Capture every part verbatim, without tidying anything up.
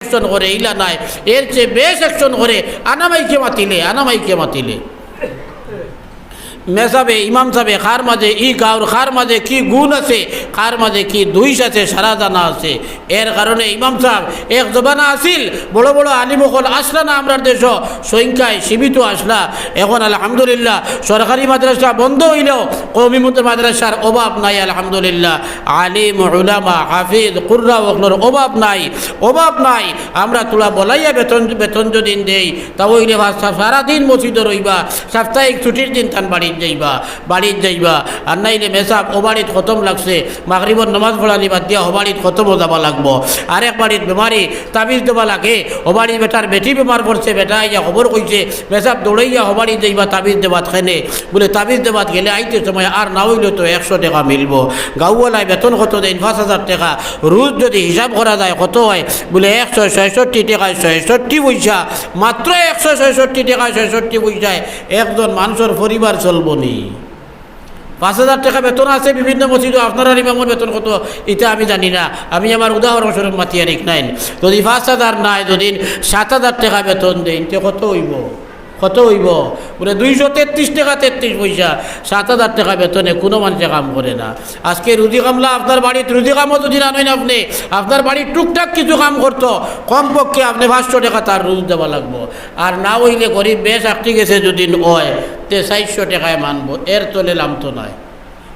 action করে, ইলা নায়, এর চেয়ে বেশ action করে, আনা মাইকে মাতিলে, আনা মাইকে মাতিলে। মেসাবে, ইমাম সাবে, কার মাঝে ই গাউর, কার মাঝে কি গুণ আছে, কার মাঝে কি দোষ আছে, সারা জানা আছে। এর কারণে ইমাম সাব এক জমানা আছিল, বড় বড় আলিম অকল আসলা না আমরার দেশো, সংখ্যায় সীমিত আসলা। এখন আলহামদুলিল্লাহ সরকারি মাদ্রাসা বন্ধ অইলেও কওমি মত-, মাদ্রাসার অভাব নাই আলহামদুলিল্লাহ। আলিম, উলামা, হাফিজ, কুররা অকলর অভাব নাই, অভাব নাই। আমরা থুড়া বলাইয়া বেতন, বেতন যদিন দেই, তা অইলে বা সা-, সারা দিন মসজিদো রইবা, সাপ্তাহিক ছুটির দিন তান বাড়িত যাইবা, বাড়িত যাইবা। আর নাইলে মেসাব ও বাড়িত খতম লাগছে, মাগরিবর নমাজ পড়ানি বাদ দিয়া ও বাড়িত খতমও যাবা লাগবো। আরেক বাড়িত বেমারি, তাবিজ দেবা লাগে, ও বাড়িত বেটার বেটি বেমার পড়ছে, বেটা আইয়া খবর কইছে, মেসাব দৌড়াইয়া ও বাড়িত যাইবা তাবিজ দেবাত খেনে। বুলে, তাবিজ দেবাত গেলে আইতে সময় আর না অইলে তো একশো টেকা মিলবো। গাউওয়ালায় বেতন কত দেইন? পাঁচ হাজার টেকা। রুজ যদি হিসাব করা যায় কত অয়? বুলে, একশো ছয়ষট্টি টেকায় ছয়ষট্টি পয়সা। মাত্র একশো ছয়ষট্টি টেকায় ছয়ষট্টি পয়সায় একজন মানষর পরিবার চলবো নি? পাঁচ হাজার টেকা বেতন আছে বিভিন্ন মসজিদো, আপনারার ইমামর বেতন কত, ইতা আমি জানি না। আমি আমার উদাহরণস্বরূপ মাতিয়ার, ঠিক নায় নি? যদি পাঁচ হাজার নায়, যদি সাত হাজার টেকা বেতন দেইন, তে কত অইবো? কত অইবো? বুলে, দুইশো তেত্রিশ টেকা তেত্রিশ পয়সা। সাত হাজার টেকা বেতনে কুনু মানষে কাম করে না। আজকে রুজি কামলা আপনার বাড়িত রুজি কামও যদি আনইন আপনে, আপনার বাড়িত টুকটাক কিছু কাম করতো, কমপক্ষে আপনে পাঁচশো টেকা তার রুজ দেওয়া লাগবো। আর না অইলে গরিব বেশ আটকি গেছে যদি অয়, তে চাইরশো টেকায় মানবো, এর তলে লামতো নায়।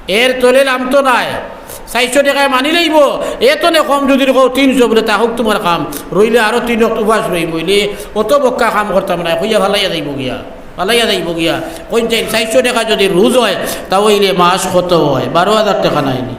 এর তলে লামতো নায়। চাইরশো টেকায় মানি লইবো, এ তনে কম যদি কও তিনশো, বুলে, "তা হউক তুমার কাম, রইলে আরো তিন অক্ত উপাস রইমু, অইলে অত বক্কা কাম করতাম নায়," কইয়া ফালাইয়া যাইবো গিয়া, ফালাইয়া যাইবো গিয়া। কইন চাইন, চাইরশো টেকা যদি রুজ অয়, তা অইলে মাস কত অয়? বারো হাজার টেকা নায় নি?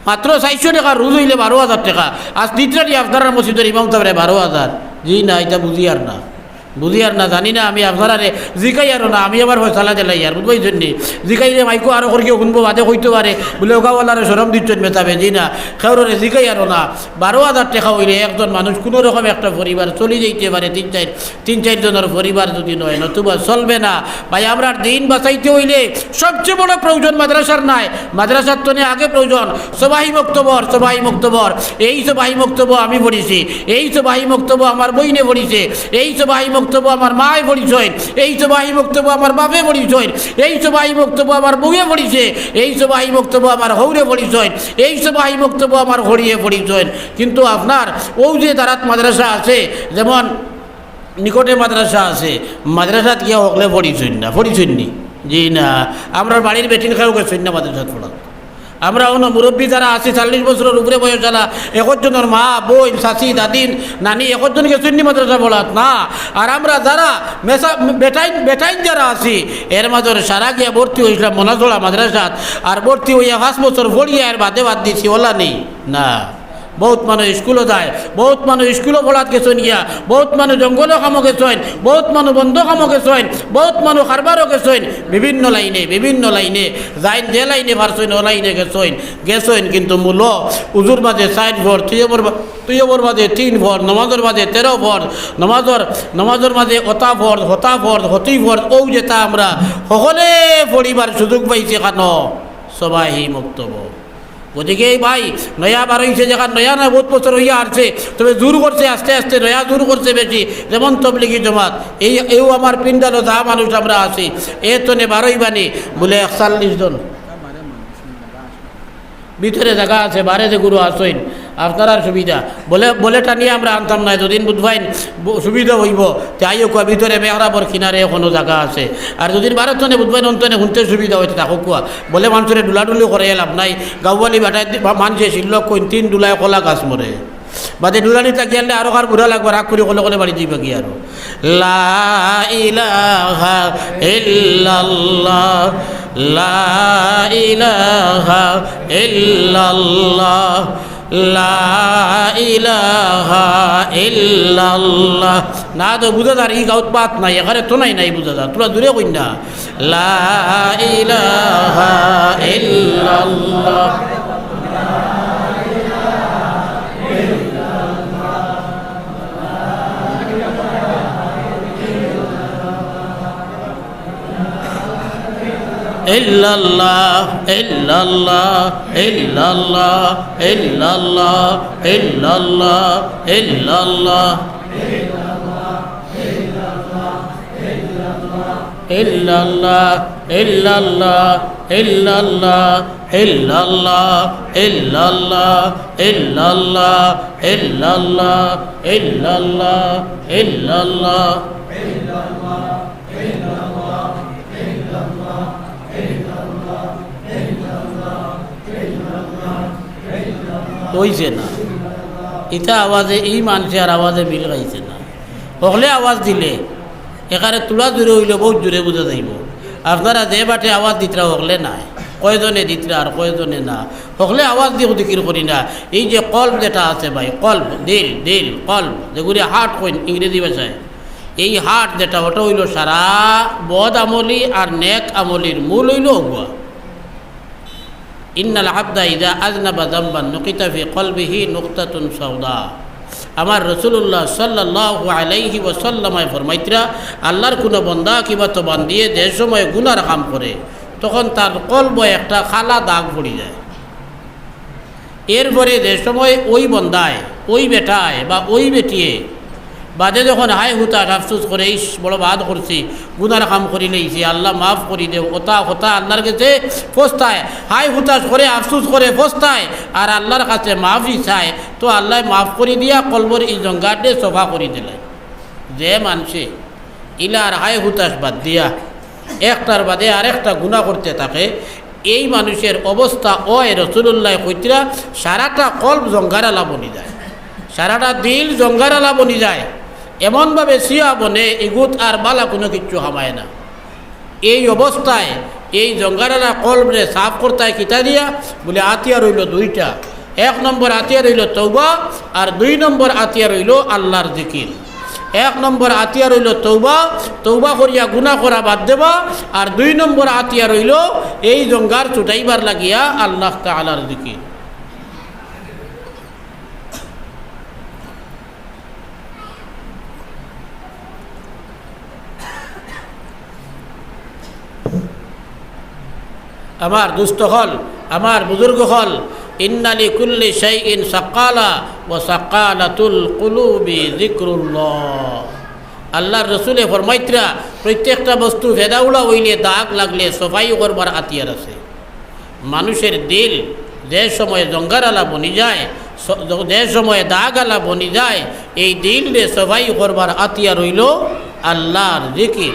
মাত্র চাইরশো টেকা রুজ অইলে বারো হাজার টেকা। আজ literally আপনারার মসজিদর ইমাম সাবরে বারো হাজার। জি না, ইতা বুঝিয়ার না। বুঝিয়ার না, জানি না, আমি আপনারারে জিকাইয়ারও না, আমি আবার ফয়সালা দিলাইয়ার, বুঝবাইছইন নি? জিকাইলে মাইকো আরো করি কেউ হুনবো, বাদে কইতো পারে, বুলে, "ও গাউওয়ালারে শরম দিচ্ছইন মেসাবে।" জি না, কেউররে জিকাইয়ারও না। বারো হাজার টেকা অইলে একজন মানুষ কুনু রকম একটা পরিবার চলি যাইতে পারে, তিন চাইর, তিন চাইর জনর পরিবার যদি নয়, নতুবা চলবে না। ভাই, আমরার দিন বাঁচাইতে অইলে সবচেয়ে বড় প্রয়োজন মাদ্রাসার নায়, মাদ্রাসার তনে আগে প্রয়োজন সবাহি মক্তবর, সবাহি মক্তবর। এই সবাহি মক্তব আমি পড়ছি, এই সবাহি মক্তব আমার বইনে পড়ছে, এই সবাহি মক্তব আমার মায়ে পড়ছইন, এই সবাহি মক্তব আমার বাপে পড়ছইন, এই সবাহি মক্তব আমার বউয়ে পড়ছে, এই সবাহি মক্তব আমার হউরে পড়ছইন, এই সবাহি মক্তব আমার হড়িয়ে পড়ছইন। কিন্তু আপনার অউ যে দারাত মাদ্রাসা আছে, যেমন নিকটে মাদ্রাসা আছে, মাদ্রাসাত গিয়া হকলে পড়ছইন না, পড়ছইন নি? জি না, আমরার বাড়ির বেটিন কেউ গেছইন না মাদ্রাসাত পড়াত। আমরা অনো মুরব্বি যারা আছি, চল্লিশ বছরর উপরে বয়স যারা, একজনর মা, বইন, চাচি, দাদিন, নানি, একজন গেছইন নি মাদ্রাসা পড়াত? না। আর আমরা যারা মেসা-, বেটাইন, বেটাইন যারা আছি, এর মাঝে সারা গিয়া ভর্তি অইছলাম মনাছড়া মাদ্রাসাত, আর ভর্তি অইয়া পাঁচ বছর পড়িয়া এর বাদে বাদ দিছি, অলা নি? না। বউত মানুষ ইস্কুলো যায়, বউত মানুষ ইস্কুলো পড়াত গেছইন গিয়া, বউত মানুষ জঙ্গলো কামো গেছইন, বউত মানুষ বন্দো কামো গেছইন, বউত মানুষ কারবারো গেছইন, বিভিন্ন লাইনে, বিভিন্ন লাইনে যাইন, যে লাইনে পারছইন, অউ লাইনে গেছইন, গেছইন, কিন্তু মূলো উজুর মাঝে চাইর ফরজ, তৈয়বর মা-, তৈয়বর মাঝে তিন ফরজ, নমাজর মাঝে তেরো ফরজ, নমাজর, নমাজর মাঝে অতা ফরজ, হতা ফরজ, হতি ফরজ, অউ যেতা আমরা হকলে পড়িবার সুযোগ পাইছি কানো? সবাহি মক্তব। গতিকে এই ভাই, নয়া বার অইছে, যেখান নয়া না, বউত বছর অইয়া আসছে, তবে জোর করছে আস্তে আস্তে, নয়া জোর করছে বেশি, যেমন তবলিগি জমাত। এই, এও আমার পিন্ডালো যা মানুষ আমরা আছি, এ তনে বারোই বানি, বুলে একচল্লিশ জন। ভিতরে জাগা আছে, বারে যেগুলো আছইন, আপনারার সুবিধা। বুলে, বুলে টানিয়া আমরা আনতাম নায়, যদিন বুঝবাইন ব-, সুবিধা অইবো, তে আইও কুয়া ভিতরে মেহরাবর কিনারে এখনো জাগা আছে। আর যদিন বারো তনে বুঝবাইন অন তনে হুনতে সুবিধা অইতে থাকো কুয়া। বুলে মানষরে ডুলাডুলি করাইয়া লাভ নাই। গাউওয়ালি বেটায় দি-, বা-, মানষে শিল্লক কইন তিন ডুলায় কলা গাছ মরে। বাদে ডুলানি থাকিয়ালে আরো কার বুড়া লাগবো, রাগ করি কলে কলে বাড়ি যাইবা কি আরো। লা ইলাহা ইল্লাল্লাহ, লা ইলাহা ইল্লাল্লাহ, লা ইলাহা ইল্লাল্লাহ। না তো বুঝা যার, ই গাউত বাত নাই, এখানে তো নাই, নাই বুঝা যার। তোরা দূরে কইন না। লা ইলাহা ইল্লাল্লাহ। إلا الله، إلا الله، إلا الله، إلا الله، إلا الله، إلا الله. إلا الله، إلا الله، إلا الله، إلا الله، إلا الله، إلا الله، إلا الله، إلا الله، إلا الله. অইছে না। ইতা আওয়াজে, ই মানষে আর আওয়াজে মিল খাইছে না। হকলে আওয়াজ দিলে, এখানে তুলা জুরে অইলো, বউত জুরে বুঝা যাইবো। আপনারা যে বাটে আওয়াজ দিতরা, হকলে নায়। কয়জনে দিতরা আর কয়জনে না। হকলে আওয়াজ দি জিকির করি না। এই যে কলব যেটা আছে ভাই, কলব, দিল, দিল, কলব, যেগুলি heart কইন ইংরেজি ভাষায়, এই heart যেটা, ওটা অইলো সারা বদ আমলি আর নেক আমলির মূল অইলো অগুয়া। إن العبد إذا أذنب ذنبا نكتت في قلبه نكتة سوداء. আমার রাসূলুল্লাহ সাল্লাল্লাহু আলাইহি ওয়াসাল্লামে ফরমাইতরা, আল্লাহর কুনু বন্দা কিবা তো বান্দিয়ে যে সময় গুনার কাম করে, তখন তার কলবো একটা কালা দাগ পড়ি যায়। এরপরে যে সময় ওই বন্দায়, ওই বেটায় বা ওই বেটিয়ে বাদে যখন হায় হুতাশ আফসোস করে, "ইস, বড় বাদ করছি, গুনার কাম করি লইছি, আল্লাহ মাফ করি দেও", ওতা কথা আল্লাহর কাছে ফস্তায়, হায় হুতাশ করে, আফসোস করে, ফস্তায়, আর আল্লাহর কাছে মাফি চায়, তো আল্লায় মাফ করি দিয়া কলবর ই জঙ্গাররে সফা করি দিলায়। যে মানষে ইলার হায় হুতাশ বাদ দিয়া একটার বাদে আরেকটা গুনা করতে থাকে, এই মানুষের অবস্থা অয়, রাসূলুল্লায় কইতরা, সারাটা কলব জঙ্গারালা বনি যায়, সারাটা দিল জঙ্গারালা বনি যায়, এমনভাবে শিয়া বনে, ইগুত আর বালা কুনু কিচ্ছু হামায় না। এই অবস্থায় এই জঙ্গারালা কলবরে সাফ করতায় কিতা দিয়া? বুলে, আতিয়ার অইলো দুইটা। এক নম্বর আতিয়ার অইলো তওবা, আর দুই নম্বর আতিয়ার অইলো আল্লাহর জিকির। এক নম্বর আতিয়ার অইলো তওবা, তওবা করিয়া গুনা করা বাদ দেবা, আর দুই নম্বর আতিয়ার অইলো এই জঙ্গার ছুটাইবার লাগিয়া আল্লাহ তাআলার জিকির। আমার দুস্ত অকল, আমার বুজুর্গ অকল, إن لكل شيء سقالة وسقالة القلوب ذكر الله। আল্লাহর রসুলে ফরমাইতরা, প্রত্যেকটা বস্তু ফেদাউলা অইলে, দাগ লাগলে সফাই করবার আতিয়ার আছে। মানুষের দিল যে সময় জঙ্গারালা বনি যায়, স-, যে সময় দাগালা বনি যায়, এই দিলরে সফাই করবার আতিয়ার অইলো আল্লাহর জিকির।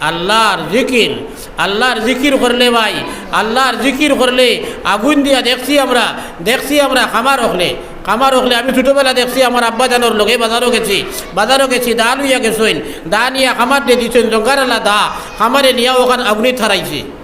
আল্লাহর জিকির, আল্লাহর জিকির করলে ভাই, আল্লাহর জিকির করলে আগুন দিয়া দেখছি আমরা, দেখছি আমরা কামার অকলে, কামার অকলে। আমি ছোটবেলা দেখছি আমার আব্বা জানর লগে বাজারো গেছি, বাজারো গেছি, দা লইয়া গেছইন, দা নিয়া কামার দে দিছইন, জঙ্গারালা দা, কামারে নিয়া অখান আগুনি থারাইছে।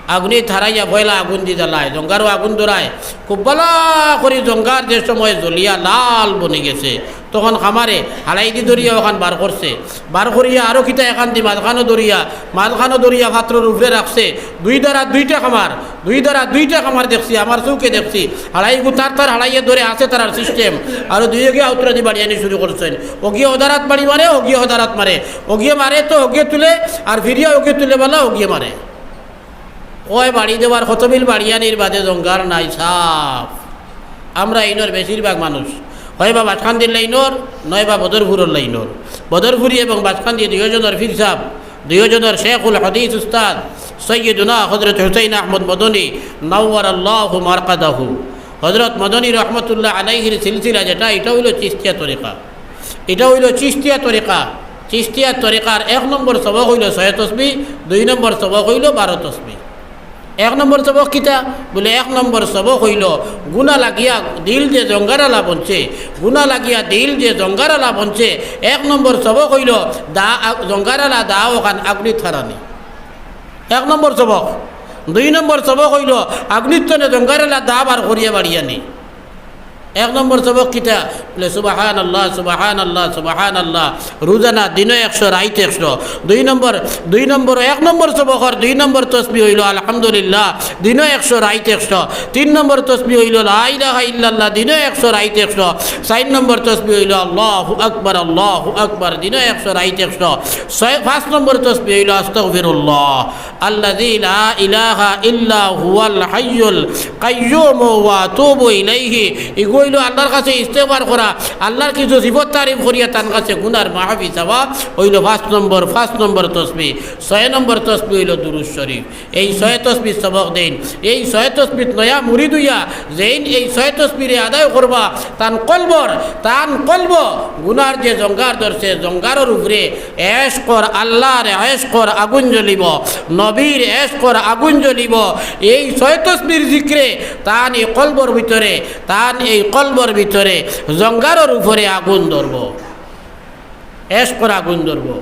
আগুনি থারাইয়া পয়লা আগুন দি জ্বালায়, জঙ্গারও আগুন ধরায়, খুব বালা করি জঙ্গার যে সময় জ্বলিয়া লাল বনি গেছে, তখন কামারে হালাই দি ধরিয়া অখান বার করছে, বার করিয়া আরো কিতা এখান দি মাঝখানো ধরিয়া, মাঝখানো ধরিয়া পাত্রর উপরে রাখছে, দুই ধারা দুইটা কামার, দুই ধারা দুইটা কামার দেখছি, আমার চউখে দেখছি, হালাইগু তার তার হালাইয়ে ধরে আছে তারার system, আরো দুইও গিয়া আউতরা দি বাড়ি আনি শুরু করছইন, অগিয়ে অদারাত বাড়ি মারে, অগিয়ে অদারাত মারে, অগিয়ে মারে তো অগিয়ে তুলে, আর ফিরিয়া অগিয়ে তুলে বালা অগিয়ে মারে। কয় বাড়ি দেওয়ার কত মিল বাড়ি আনির বাদে জঙ্গার নাই সাফ। আমরা ইনর বেশিরভাগ মানুষ হয় বা বাসকান্দির লাইনর, নয় বা বদরপুরর লাইনর। বদরপুরি এবং বাসকান্দি দুইজনর পীর সাব, দুইজনর শেখুল হাদিস উস্তাদ সৈয়দুনা হযরত হুসাইন আহমদ মদনী নাওয়ারাল্লাহু মারকাদাহু। হযরত মদনী রহমতুল্লাহ আলাইহির সিলসিলা যেটা, এটা অইলো চিশতিয়া তরিকা। এটা অইলো চিশতিয়া তরিকা। চিশতিয়া তরিকার এক নম্বর সবক অইলো ছয় তসবি, দুই নম্বর সবক অইলো বারো তসবি। এক নম্বর সবক কিতা? বুলে, এক নম্বর সবক অইলো গুনা লাগিয়া দিল যে জঙ্গারালা বনছে, গুনা লাগিয়া দিল যে জঙ্গারালা বনছে, এক নম্বর সবক অইলো দা, জঙ্গারালা দা অখান আগুনিত থারানি। এক নম্বর সবক। দুই নম্বর সবক অইলো আগুনির তনে জঙ্গারালা দা বার করিয়া বাড়ি আনি। এক নম্বর সবক কিতা? বলে, "সুবহানাল্লাহ, সুবহানাল্লাহ, সুবহানাল্লাহ।" রোজানা দিনো একশো, রাইত একশো। দুই নম্বর, দুই নম্বর, এক নম্বর সবকর দুই নম্বর তসবি অইলো আলহামদুলিল্লাহ, দিনো একশো, রাইত একশো। তিন নম্বর তসবি অইলো লা ইলাহা ইল্লাল্লাহ, দিনো একশো, রাইত একশো। চাইর নম্বর তসবি অইলো আল্লাহু আকবার, আল্লাহু আকবার, দিনো একশো, রাইত একশো। ছয়, পাঁচ নম্বর তসবি অইলো আস্তাগফিরুল্লাহ। আল্লাযী লা ইলাহা ইল্লা হুয়াল হাইয়ুল কাইয়্যুম ওয়া আতুবু ইলাইহি। ইগু অইলো আল্লাহর কাছে ইস্তেগফার করা, আল্লাহর কিছু সিফত তারিফ করিয়া তান কাছে গুনার মাফি চাওয়া, অইলো পাঁচ নম্বর, পাঁচ নম্বর তসবি। ছয় নম্বর তসবি অইলো দুরূদ শরীফ। এই ছয় তসবির সবক দেইন। এই ছয় তসবিত নয়া মুরিদ অইয়া যেইন এই ছয় তসবিরে আদায় করবা, তান কলবর, তান কলব গুনার যে জঙ্গার ধরছে, জঙ্গারর উপরে এশকর আল্লাহর এশকর আগুন জ্বলিব, নবীর এশকর আগুন জ্বলিব। এই ছয় তসবির জিক্রে তান এই কলবর ভিতরে, তান এই কলবর ভিতরে জঙ্গারর উপরে আগুন ধরব, এশকর আগুন ধরব।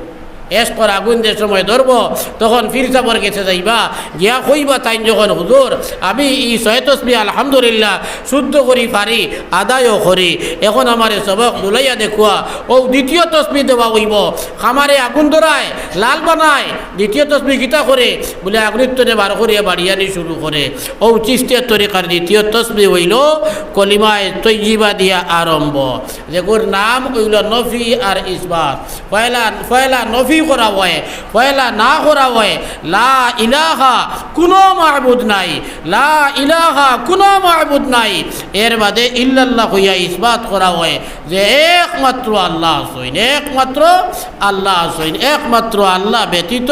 এশকর আগুন যে সময় ধরব, তখন পীর সাবর গেছে যাইবা, গিয়া কইবা তাইন যখন, "হুজুর, আমি এই ছয় তসবি আলহামদুলিল্লাহ শুদ্ধ করি পারি, আদায়ও করি, এখন আমারে সবক দুলাইয়া দেখুয়া।" অউ দ্বিতীয় তসবি দেওয়া অইব, খামারে আগুন ধরায়, লাল বানায়। দ্বিতীয় তসবি কিতা করে? বলে, আগুনির তনে বার করিয়া বাড়িয়ানি শুরু করে। অউ চিশতিয়া তরিকার দ্বিতীয় তসবি অইলো কলিমায়ে তৈয়িবা দিয়া আরম্ভ, যেগুর নাম অইলো নফি আর ইসবাত। পয়লা, পয়লা নফি করা অয়, পয়লা না করা অয়, লা ইলাহা, কুনু মাবুদ নাই, লা ইলাহা, কুনু মাবুদ নাই। এর বাদে ইল্লাল্লাহ কইয়া ইসবাত করা অয় যে একমাত্র আল্লাহ আছইন, একমাত্র আল্লাহ আছইন, একমাত্র আল্লাহ ব্যতীত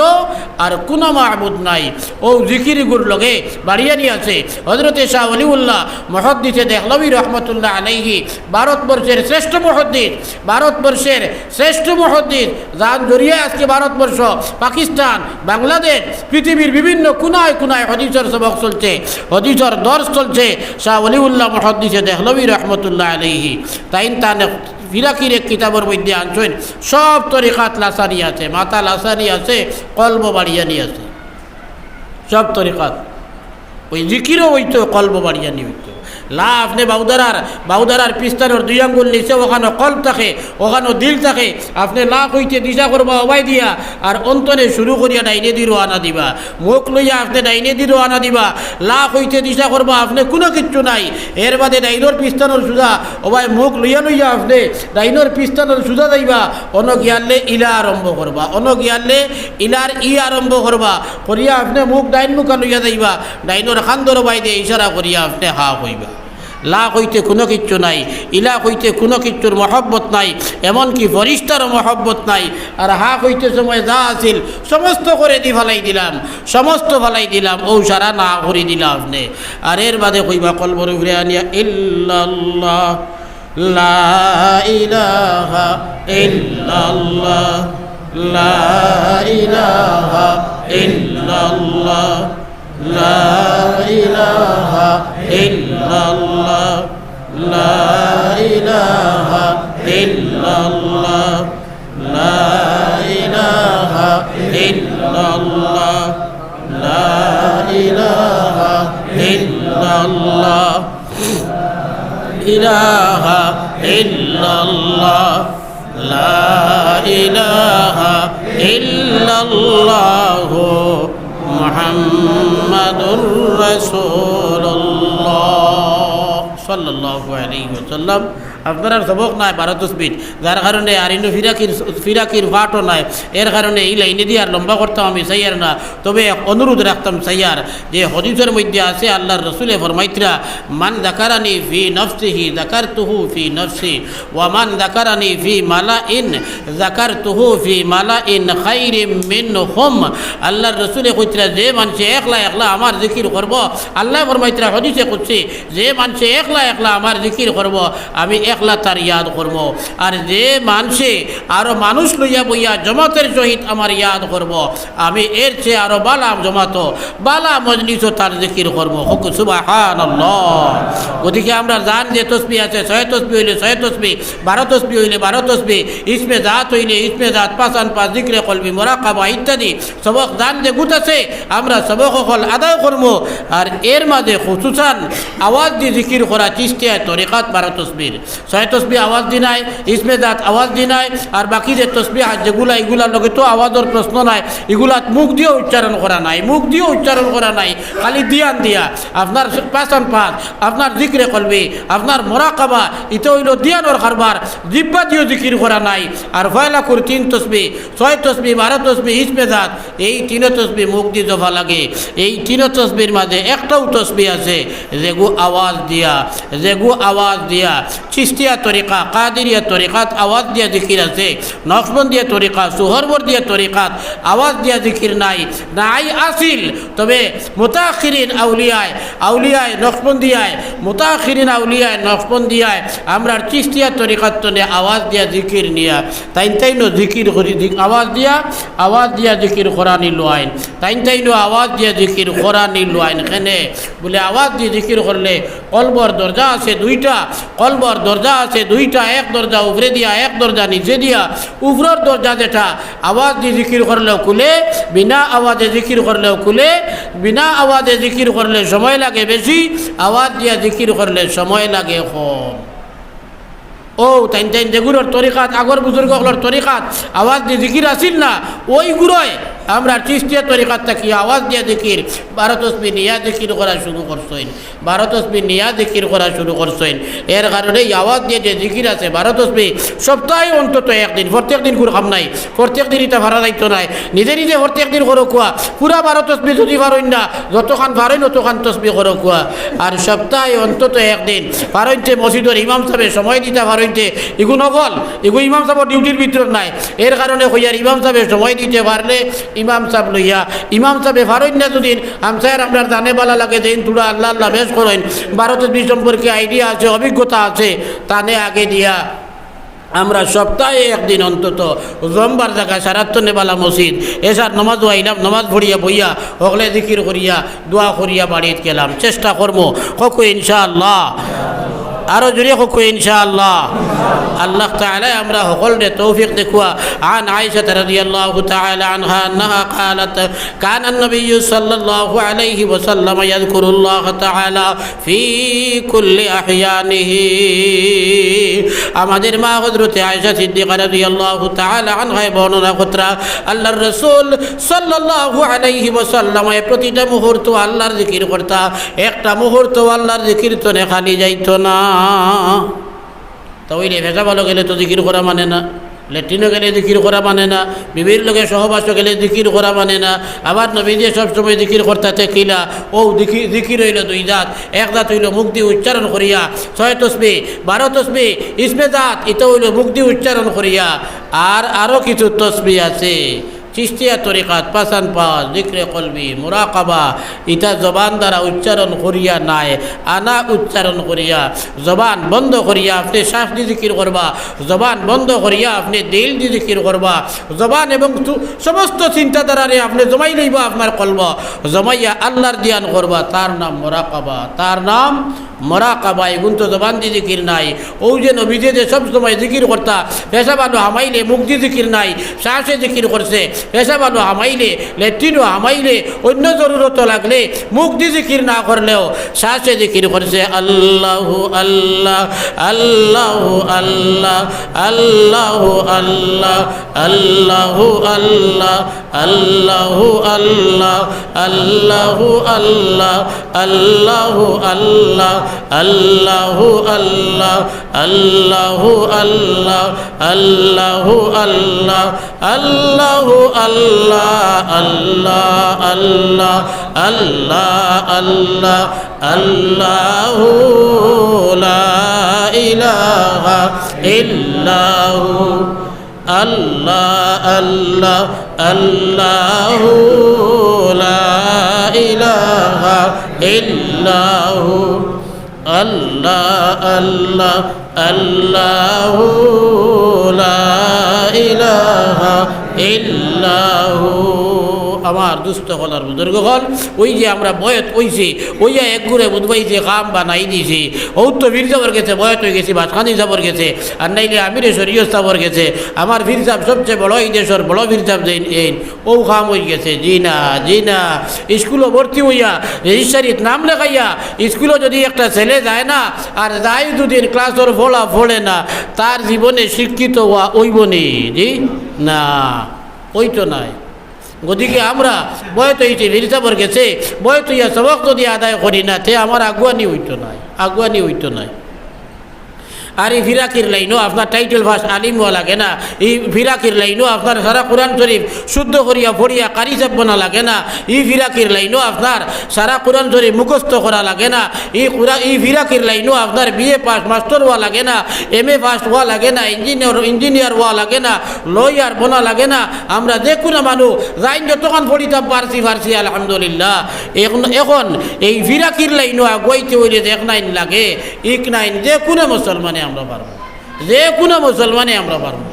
আর কুনু মাবুদ নাই। অউ জিকিরগুর লগে বাড়িয়ানি আছে। হযরতে শাহ ওলিউল্লাহ মুহাদ্দিসে দেহলভী রহমতুল্লাহ আলাইহি, ভারতবর্ষের শ্রেষ্ঠ মুহাদ্দিস, ভারতবর্ষের শ্রেষ্ঠ মুহাদ্দিস, যান জরিয়ায় আজকে ভারতবর্ষ, পাকিস্তান, বাংলাদেশ, পৃথিবীর বিভিন্ন কুনায় কুনায় হদিসর সবক চলছে, হদিসর দর্স চলছে। শাহ ওলিউল্লাহ মুহাদ্দিসে দেহলভী রহমতুল্লাহ আলাইহি, তাইন তান এক ফিরাকির এক কিতাবর মধ্যে আনছইন, সব তরিকাত লাসানি আছে, মাথা লাসানি আছে, কলব বাড়িয়ানি আছে, সব তরিকাত। অউ জিকিরও অইতো, কলব বাড়িয়ানি অইতো। লা আপনে বাউদারার, বাউদারার পিস্তানোর দুই আঙ্গুল নিচে অখানো কলব থাকে, অখানো দিল থাকে। আপনে লা কইতে দিশা করবা অবায় দিয়া, আর অন্তরে শুরু করিয়া ডাইনেদি রওয়ানা দিবা। মুখ লইয়া আপনে ডাইনেদি রওয়ানা দিবা। লা কইতে দিশা করবা, আপনে কুনু কিচ্ছু নাই। এর বাদে ডাইনর পিস্তানোর সুজা, অবায় মুখ লইয়া লইয়া আপনে ডাইনর পিস্তানোর সুজা যাইবা। অনো গিয়ালে ইলা আরম্ভ করবা, অনো গিয়ালে ইলার ই আরম্ভ করবা। করিয়া আপনে মুখ ডাইন মুখা লইয়া যাইবা, ডাইনর কান্দর বাইদে ইশারা করিয়া আপনে হা কইবা। লা কইতে কুনু কিচ্ছু নাই, ইলা কইতে কুনু কিচ্ছুর মহব্বত নাই, এমনকি ফিরিস্তারও মহব্বত নাই। আর হা কইতে সময় যা আছিল সমস্ত করেদি ফালাই দিলাম, সমস্ত ফালাই দিলাম, অউ সারা না করি দিলা আপনে। আর এর বাদে কইবা কলবর উপরে আনিয়া ইল্লাল্লাহ, লা ইলাহা ইল্লাল্লাহ, লা ইলাহা ইল্লাল্লাহ, লা ইলাহা ইল্লাল্লাহ, লা ইলাহা ইল্লাল্লাহ, লা ইলাহা ইল্লাল্লাহ, লা ইলাহা ইল্লাল্লাহ, ইলাহা ইল্লাল্লাহ, লা ইলাহা ইল্লাল্লাহু মুহাম্মাদুর রাসূলুল্লাহ সাল্লাল্লাহু আলাইহি ওয়াসাল্লাম। আপনারার সবক নাই বারো তসবির, যার কারণে আর ইনো ফিরাকির, ফিরাকির পাঠও নাই। এর কারণে ই লাইনেদি আর লম্বা করতাম আমি চাইয়ার না। তবে এক অনুরোধ রাখতাম চাইয়ার যে হদিসর মধ্যে আছে আল্লাহর রসুলে ফরমাইতরা, "মান যাকারানি ফি নাফসিহি যাকারতুহু ফি নাফসি, ওয়া মান যাকারানি ফি মালাইন যাকারতুহু ফি মালাইন খাইরিম মিনহুম।" আল্লাহর রসুলে কইতরা, "যে মানষে একলা একলা আমার জিকির করব," আল্লায় ফরমাইতরা হদিসে কুদসি, "যে মানষে একলা একলা আমার জিকির করব, আমি একলা তার ইয়াদ করমু। আর যে মানষে আরো মানুষ লইয়া বইয়া জমাতের সহিত আমার ইয়াদ করবো, আমি এর চেয়ে আরো বালা জমাতো, বালা মজলিসও তার জিকির করবো। কউক্কা সুবহানাল্লাহ। গতিকে আমরার জান যে তসবি আছে, ছয় তসবি অইলে ছয় তসবি, বারো তসবি অইলে বারো তসবি, ইসমে জাত অইলে ইসমে জাত, পাঁচ আন পাঁচ, জিকরে কলবি, মোরাকাবা ইত্যাদি সবক জান যেগুত আছে, আমরা সবক অকল আদায় করমু। আর এর মাঝে খুসুসান আওয়াজ দি জিকির করা চিশতিয়া তরিকাত বারো তসবির। ছয় তসবি আওয়াজ দি নায়, ইসমে জাত আওয়াজ দি নায়, আর বাকি যে তসবিহাত যেগুলা, ইগুলার লগে তো আওয়াজর প্রশ্ন নাই, ইগুলাত মুখ দিয়াও উচ্চারণ করা নাই, মুখ দিয়াও উচ্চারণ করা নাই, খালি দিয়ান দিয়া। আপনার পাঁচ আন পাঁচ, আপনার জিকরে কলবি, আপনার মোরাকাবা, ইতা অইলো দিয়ানর কারবার, জিব্বা দিয়াও জিকির করা নাই। আর ফয়লা কুর তিন তসবি, ছয় তসবি, বারো তসবি, ইসমে জাত, এই তিনো তসবি মুখ দি জপা লাগে। এই তিনো তসবির মাঝে একটাউ তসবি আছে, যেগু আওয়াজ দিয়া, যেগু আওয়াজ দিয়া। চিশতিয়া তরিকা, কাদিরিয়া তরিকাত আওয়াজ দিয়া জিকির আছে, নকশবন্দিয়া তরিকা, সুহরবর্দিয়া তরিকাত আওয়াজ দিয়া জিকির নাই, নাই আছিল। তবে মুতাআখিরিন আউলিয়ায়, আউলিয়ায় নকশবন্দিয়ায়, মুতাআখিরিন আউলিয়ায় নকশবন্দিয়ায়, আমরার চিশতিয়া তরিকাত তনে আওয়াজ দিয়া জিকির নিয়া, তাইন তাইনও জিকির করি, জিক-, আওয়াজ দিয়া, আওয়াজ দিয়া জিকির করানি লওয়াইন। তাইন তাইনও আওয়াজ দিয়া জিকির করানি লওয়াইন। কেনে? বুলে আওয়াজ দি জিকির করলে কলবর দরজা আছে দুইটা, কলবর দরজা আছে দুইটা, এক দরজা উপরে দিয়া, এক দরজা নিচে দিয়া। উপরর দরজা যেটা, আওয়াজ দি জিকির করলেও খুলে, বিনা আওয়াজে জিকির করলেও খুলে, বিনা আওয়াজে জিকির করলে সময় লাগে বেশি, আওয়াজ দিয়া জিকির করলে সময় লাগে কম। ও, তাইন তাইন যেগুলোর তরিকাত, আগর বুজুর্গ অকলর তরিকাত আওয়াজ দি জিকির আছিল না, ওইগুলোয় আমরার চিশতিয়া তরিকাত থাকি আওয়াজ দিয়া জিকির, বারো তসবি নিয়া জিকির করা শুরু করছইন, বারো তসবি নিয়া জিকির করা শুরু করছইন। এর কারণে এই আওয়াজ দিয়া যে জিকির আছে, বারো তসবি সপ্তাহে অন্তত একদিন, প্রত্যেক দিন কুনু কাম নাই, প্রত্যেক দিন ইতা পারা যাইতো নায়, নিজে নিজে প্রত্যেক দিন করউক্কা, পুরা বারো তসবি যদি পারইন না, যতখান পারইন অতখান তসবি করউক্কা। আর সপ্তাহে অন্তত একদিন পারইনতে মসজিদর ইমাম সাবে সময় দিতা পারইনতে, ইগু নফল, ইগু ইমাম সাবর ডিউটির ভিতর নাই। এর কারণে কইয়ার ইমাম সাবে সময় দিতে পারলে ইমাম সাব লইয়া, ইমাম সাবে পারইন না যদি হামসায়ার আমরার জানে বালা লাগে, যেইন থুড়া আল্লাহ আল্লাহ বেশ করইন, বারো তসবি সম্পর্কে আইডিয়া আছে, অভিজ্ঞতা আছে, তানে আগে দিয়া আমরা সপ্তাহে একদিন অন্তত জমবার জাগায় সারাত্ত নেবালা মসজিদ, এশার নমাজও আইলাম, নমাজ পড়িয়া বইয়া, হকলে জিকির করিয়া, দোয়া করিয়া বাড়িত গেলাম। চেষ্টা করমু, কউক্কা ইনশাআল্লাহ। আরো জোরে কউক্কা ইনশাআল্লাহ। আল্লাহ তাআলায় আমরা হকলরে তৌফিক দেউক্কা। عن عائشة رضي الله تعالى عنها أنها قالت: كان النبي صلى الله عليه وسلم يذكر الله تعالى في كل أحيانه। আমাদের মা হযরতে আয়েশা সিদ্দিকা রাদিয়াল্লাহু তাআলা আনহায় বর্ণনা কররা, আল্লাহর রাসূল সাল্লাল্লাহু আলাইহি ওয়াসাল্লামে প্রতিটা মুহূর্ত আল্লাহর জিকির করতা, একটা মুহূর্ত আল্লাহর জিকির তনে খালি যাইতো না। তাইলে পেশাবো গেলে তো জিকির করা মানে না, লেট্রিনো গেলে জিকির করা মানে না, বিবির লগে সহবাসো গেলে জিকির করা মানে না। আবার নবীজিয়ে সব সময় জিকির করতা তে কিলা? ও জিকি-, জিকির অইলো দুই জাত, এক জাত অইলো মুখ দি উচ্চারণ করিয়া, ছয় তসবি, বারো তসবি, ইসমে জাত, ইতা অইলো মুখ দি উচ্চারণ করিয়া। আর আরো কিছু তসবি আছে, চিশতিয়া তরিকাত, পাঁচ আন পাঁচ, জিকরে কলবি, মুরাকাবা, ইতা জবান দ্বারা উচ্চারণ করিয়া নায়, আনা উচ্চারণ করিয়া, জবান বন্ধ করিয়া আপনে শ্বাস দি জিকির করবা, জবান বন্ধ করিয়া আপনে দিল দি জিকির করবা, জবান এবং তু-, সমস্ত চিন্তাধারারে আপনে জমাই লইবা আপনার কলবো, জমাইয়া আল্লাহর ধিয়ান করবা, তার নাম মুরাকাবা, তার নাম মুরাকাবা। ইগুন তো জবান দি জিকির নায়। অউ যে নবীজিয়ে যে সব সময় জিকির করতা, পেশাবো হামাইলে মুখ দি জিকির নায়, শ্বাসে জিকির করছে, পেশাবো হামাইলে, লেট্রিনো হামাইলে, অইন্য জরুরত লাগলে মুখ দি জিকির না করলেও শ্বাসে জিকির করছে, আল্লাহু আল্লাহ, আল্লাহু আল্লাহ, আল্লাহু আল্লাহ, আল্লাহু আল্লাহ, আল্লাহু আল্লাহ, আল্লাহু আল্লাহ, আল্লাহু আল্লাহ, আল্লাহু আল্লাহ, আল্লাহু আল্লাহ, আল্লাহু আল্লাহ, আল্লাহু আল্লাহ, আল্লাহ, আল্লাহ, আল্লাহ, আল্লাহ, আল্লাহু লা ইলাহা ইল্লাহু। আল্লাহ, আল্লাহ, আল্লাহু লা ইলাহা ইল্লাহু। আল্লাহ, আল্লাহ, আল্লাহু লা ইলাহা ইল্লাহু। আমার দুস্ত অকল আর বুজুর্গ অকল, ওই যে আমরা বয়ত অইছি, ওইয়া এক গুরে বুধবাই যে কাম বানাই দিছি, ও তো পীর সাবর গেছে বয়ত অই গেছি, বাসকান্দি সাবর গেছে, আর নাইলে আমিরে শরীয়ত সাবর গেছে। আমার পীর সাব সবচেয়ে বড়, এই দেশর বড় পীর সাব যেইন এইন, ও কাম অই গেছে। জি না, জি না। স্কুলো ভর্তি অইয়া, রেজিস্ট্রারিত নাম লেখাইয়া, স্কুলো যদি একটা ছেলে যায় না, আর যায় দুদিন ক্লাসর পড়া পড়ে না, তার জীবনে শিক্ষিত অওয়া অইবো নি? জি না, অইতো নায়। গতিকে আমরা বয়ত অইছি, পীর সাবর গেছে বয়ত অইয়া সবক যদি আদায় করি না, তে আমার আগুয়ানি অইতো নায়, আগুয়ানি অইতো নায়। আর ই ফিরাকির লাইনও আপনার টাইটেল পাস আলিম অওয়া লাগে না, ই ফিরাকির লাইনও আপনার সারা কোরআন শরীফ শুদ্ধ করিয়া পড়িয়া কারি সাব বনা লাগে না, ই ফিরাকির লাইনও আপনার সারা কোরআন শরীফ মুখস্থ করা লাগে না, ই কোরআ-, ই ফিরাকির লাইনও আপনার বিএ পাস মাস্টার অওয়া লাগে না, এমএ পাস অওয়া লাগে না, ইঞ্জিনিয়ার, ইঞ্জিনিয়ার অওয়া লাগে না, লয়ার বনা লাগে না। আমরা যে কুনু মানুষ যাইন যতখান পড়িতাম পারছি, পারছি, আলহামদুলিল্লাহ। এখন, এখন এই ফিরাকির লাইনও আগুয়াইতে অইলে দেখনাইন লাগে, ইকনাইন যে কুনু মুসলমানে আমরা পারমু, যে কুনু মুসলমানে আমরা পারমু,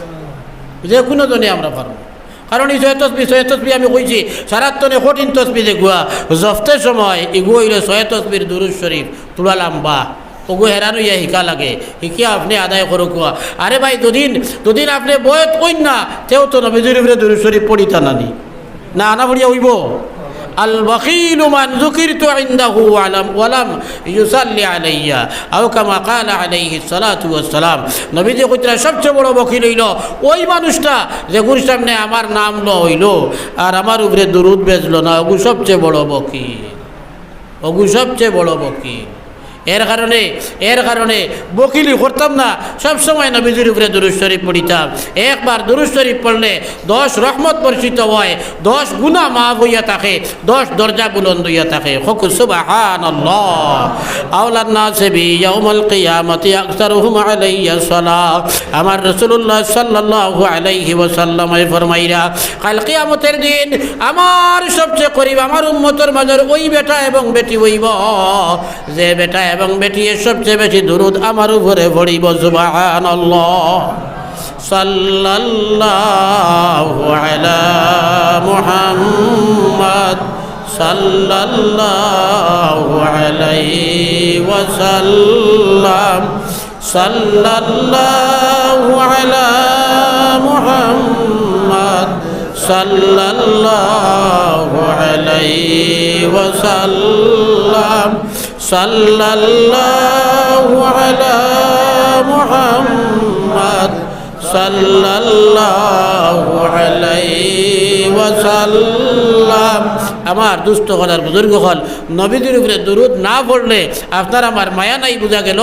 যে কুনু জনে আমরা পারমু। কারণ ই ছয় তসবি, ছয় তসবি আমি কইছি, সারার তনে কঠিন তসবি যেগুয়া, জপতে সময় ইগু অইলো ছয় তসবির দুরুদ শরীফ, থুড়া লাম্বা, ওগু হেরান অইয়া হিকা লাগে, হিকিয়া আপনে আদায় করউক্কা। আরে ভাই, দুদিন, দুদিন আপনে বয়ত অইন না, তেউ তো নবীজির উপরে দুরুদ শরীফ পড়িতা নানি। না, না পড়িয়া অইবো? আল বখিলু মান যুকিরতু ইনদাহু ওয়ালাম, ওয়ালাম ইউসাল্লি আলাইয়া, আও কামা ক্বালা আলাইহিস সালাতু ওয়াস সালাম। নবীজি কইতরা সবচেয়ে বড় বখিল অইলো ওই মানুষটা যেগুর সামনে আমার নাম লওয়া অইলো আর আমার উপরে দুরুদ বেজলো না, ওগু সবচেয়ে বড় বখিল, ওগু সবচেয়ে বড় বখিল। এর কারণে, এর কারণে বকিলি করতাম না, সব সময় নবীজির উপরে দুরুদ শরীফ পড়িতাম। একবার দুরুদ শরীফ পড়লে দশ রহমত বর্ষিত হয়, দশ গুনাহ মাফ অইয়া থাকে, দশ দরজা বুলন্দ অইয়া থাকে। কউক্কা সুবহানাল্লাহ। আওলান নাসি বি ইয়াউমাল কিয়ামাতি আকসারুহুম আলাইয়া সালাহ। আমার রাসূলুল্লাহ সাল্লাল্লাহু আলাইহি ওয়াসাল্লামে ফরমাইরা, কাল কিয়ামতের দিন আমার সবচেয়ে করিব আমার উম্মতর মাঝর ওই বেটা এবং বেটি অইবো, যে বেটা এবং বেটিয়ে সবচেয়ে বেশি দুরুদ আমার উপরে পড়িবো। সুবহানাল্লাহ। সাল্লাল্লাহু আলা মুহাম্মদ, সাল্লাল্লাহু আলাইহি ওয়াসাল্লাম। সাল্লাল্লাহু আলা মুহাম্মদ, সাল্লাল্লাহু আলাইহি ওয়াসাল্লাম। সাল্লাল্লাহু আলা মুহাম্মদ, সাল্লাল্লাহু আলাইহি ওয়াসাল্লাম। আমার দুস্ত অকল আর বুজুর্গ অকল, নবীজির উপরে দুরুদ না পড়লে আপনার আমার মায়া নাই, বুঝা গেল।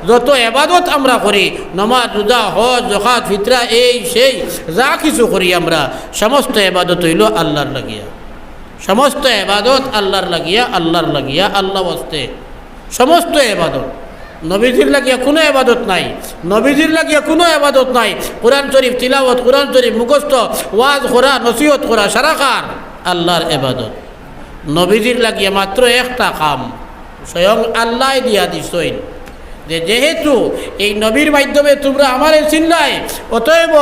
যত এবাদত আমরা করি, নমাজ, রোজা, হজ, যাকাত, ফিতরা, এই সেই যা কিছু করি আমরা, সমস্ত এবাদত অইলো আল্লাহর লাগিয়া। সমস্ত এবাদত আল্লাহর লাগিয়া, আল্লাহর লাগিয়া, আল্লাহ ওয়াস্তে। সমস্ত এবাদত। নবীজির লাগিয়া কুনু এবাদত নাই। নবীজির লাগিয়া কুনু এবাদত নাই। কোরআন শরীফ তিলাওয়াত, কোরআন শরীফ মুখস্থ, ওয়াজ করা, নসিহত করা, সারা কার আল্লাহর এবাদত। নবীজির লাগিয়া মাত্র একটা কাম স্বয়ং আল্লায় দিয়া দিছইন, যে যেহেতু এই নবীর মাধ্যমে তুমরা আমারে চিনলায়, অতএব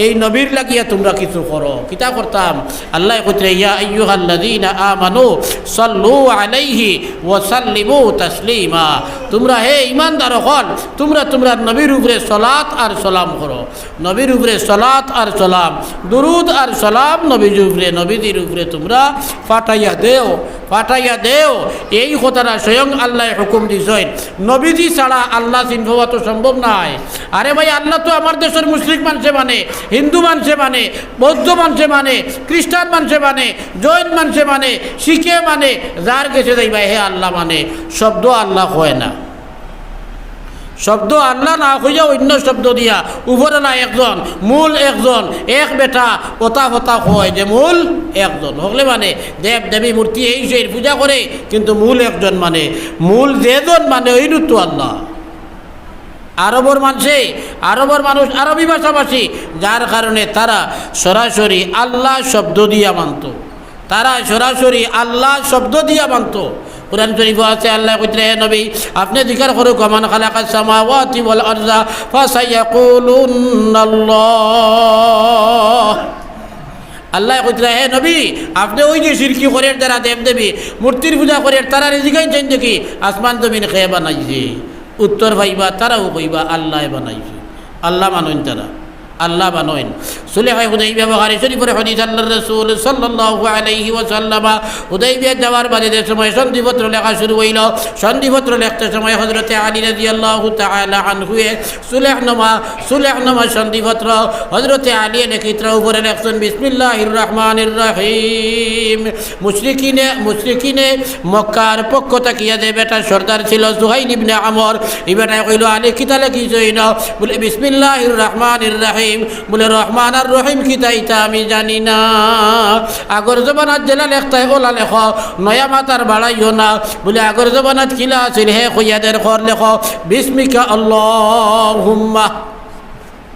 এই নবীর লাগিয়া তুমরা কিছু করো। কিতা করতাম? আল্লায় কইতরা, ইয়া আইয়ুহাল্লাযীনা আমানু সাল্লু আলাইহি ওয়া সাল্লিমু তাসলিমা। তুমরা হে ঈমানদার অকল, তুমরা তুমরার নবীর উপরে সলাত আর সালাম করো। নবীর উপরে সলাত আর সালাম, দুরুদ আর সালাম নবীর উপরে, নবীজির উপরে তুমরা পাঠাইয়া দেও, পাঠাইয়া দেও। এই কথাটা স্বয়ং আল্লায় হুকুম দিছইন। নবীজি ছাড়া আল্লাহ চিনফা তো সম্ভব নায়। আরে ভাই, আল্লাহ তো আমার দেশর মুশরিক মানষে মানে, হিন্দু মানষে মানে, বৌদ্ধ মানষে মানে, খ্রিস্টান মানষে মানে, জৈন মানষে মানে, শিখে মানে, যার গেছে যাইবা হে আল্লাহ মানে। শব্দ আল্লাহ কয় না। শব্দ আল্লাহ না কইয়া অইন্য শব্দ দিয়া উপরআলা একজন, মূল একজন, এক বেটা, অতা অতা কয় যে মূল একজন। হকলে মানে দেব দেবী মূর্তি এই সেই পূজা করে, কিন্তু মূল একজন মানে, মূল যেজন মানে অইনউ তো আল্লাহ। আরবর মানষে, আরবর মানুষ আরবি ভাষাভাষী, যার কারণে তারা সরাসরি আল্লাহ শব্দ দিয়া মানতো। তারা সরাসরি আল্লাহ শব্দ দিয়া মানতো। কোরআন শরীফো আছে, আল্লায় কইতরা, "হে নবী, আপনে জিকার করউক্কা, মান খালাকাস সামাওয়াতি ওয়াল আরদা ফাসায়াকুলুনাল্লাহ।" আল্লায় কইতরা, "হে নবী, আপনে ওই যে শিরকি করের যারা দেবদেবী, মূর্তির পূজা করের, তারারে জিগাইন চাইন দেখি, আসমান জমিন কে বানাইছে?" উত্তর পাইবা, তারাও কইবা, "আল্লায় বানাইছে।" আল্লা মানইন তারা, আল্লা মানইন। সুলহে হুদাইবিয়া, বুখারী শরীফর হাদিস, আল্লার রাসূল সাল্লাল্লাহু আলাইহি ওয়াসাল্লাম হুদাইবিয়া যাওয়ার বাদে যে সময় সন্ধিপত্র লেখা শুরু অইলো, সন্ধিপত্র লেখতে সময় হযরতে আলী রাদিয়াল্লাহু তাআলা আনহুয়ে সুলহনামা, সুলহনামা সন্ধিপত্র হযরতে আলীয়ে লেখিতরা, উপরে লেখছইন, "বিসমিল্লাহির রহমানির রহিম।" মুশরিকিনে, মুশরিকিনে মক্কার পক্ষ থাকিয়া যে বেটা সর্দার ছিল সুহাইল ইবনে আমর, ই বেটায় কইলো, "আলী, কিতা লেখিছইন?" বুলে, "বিসমিল্লাহির রহমানির রহিম।" বুলে, "রহমান আর রহিম কিতা ইতা আমি জানি না। আগর জমানাত যেলা লেখতায় ওলা লেখো, নয়া মাত আর বাড়াইও না।" বুলে, "আগর জমানাত কিলা আছিল হে কইয়া দের, কর লেখো, বিসমিকা আল্লাহুম্মা।"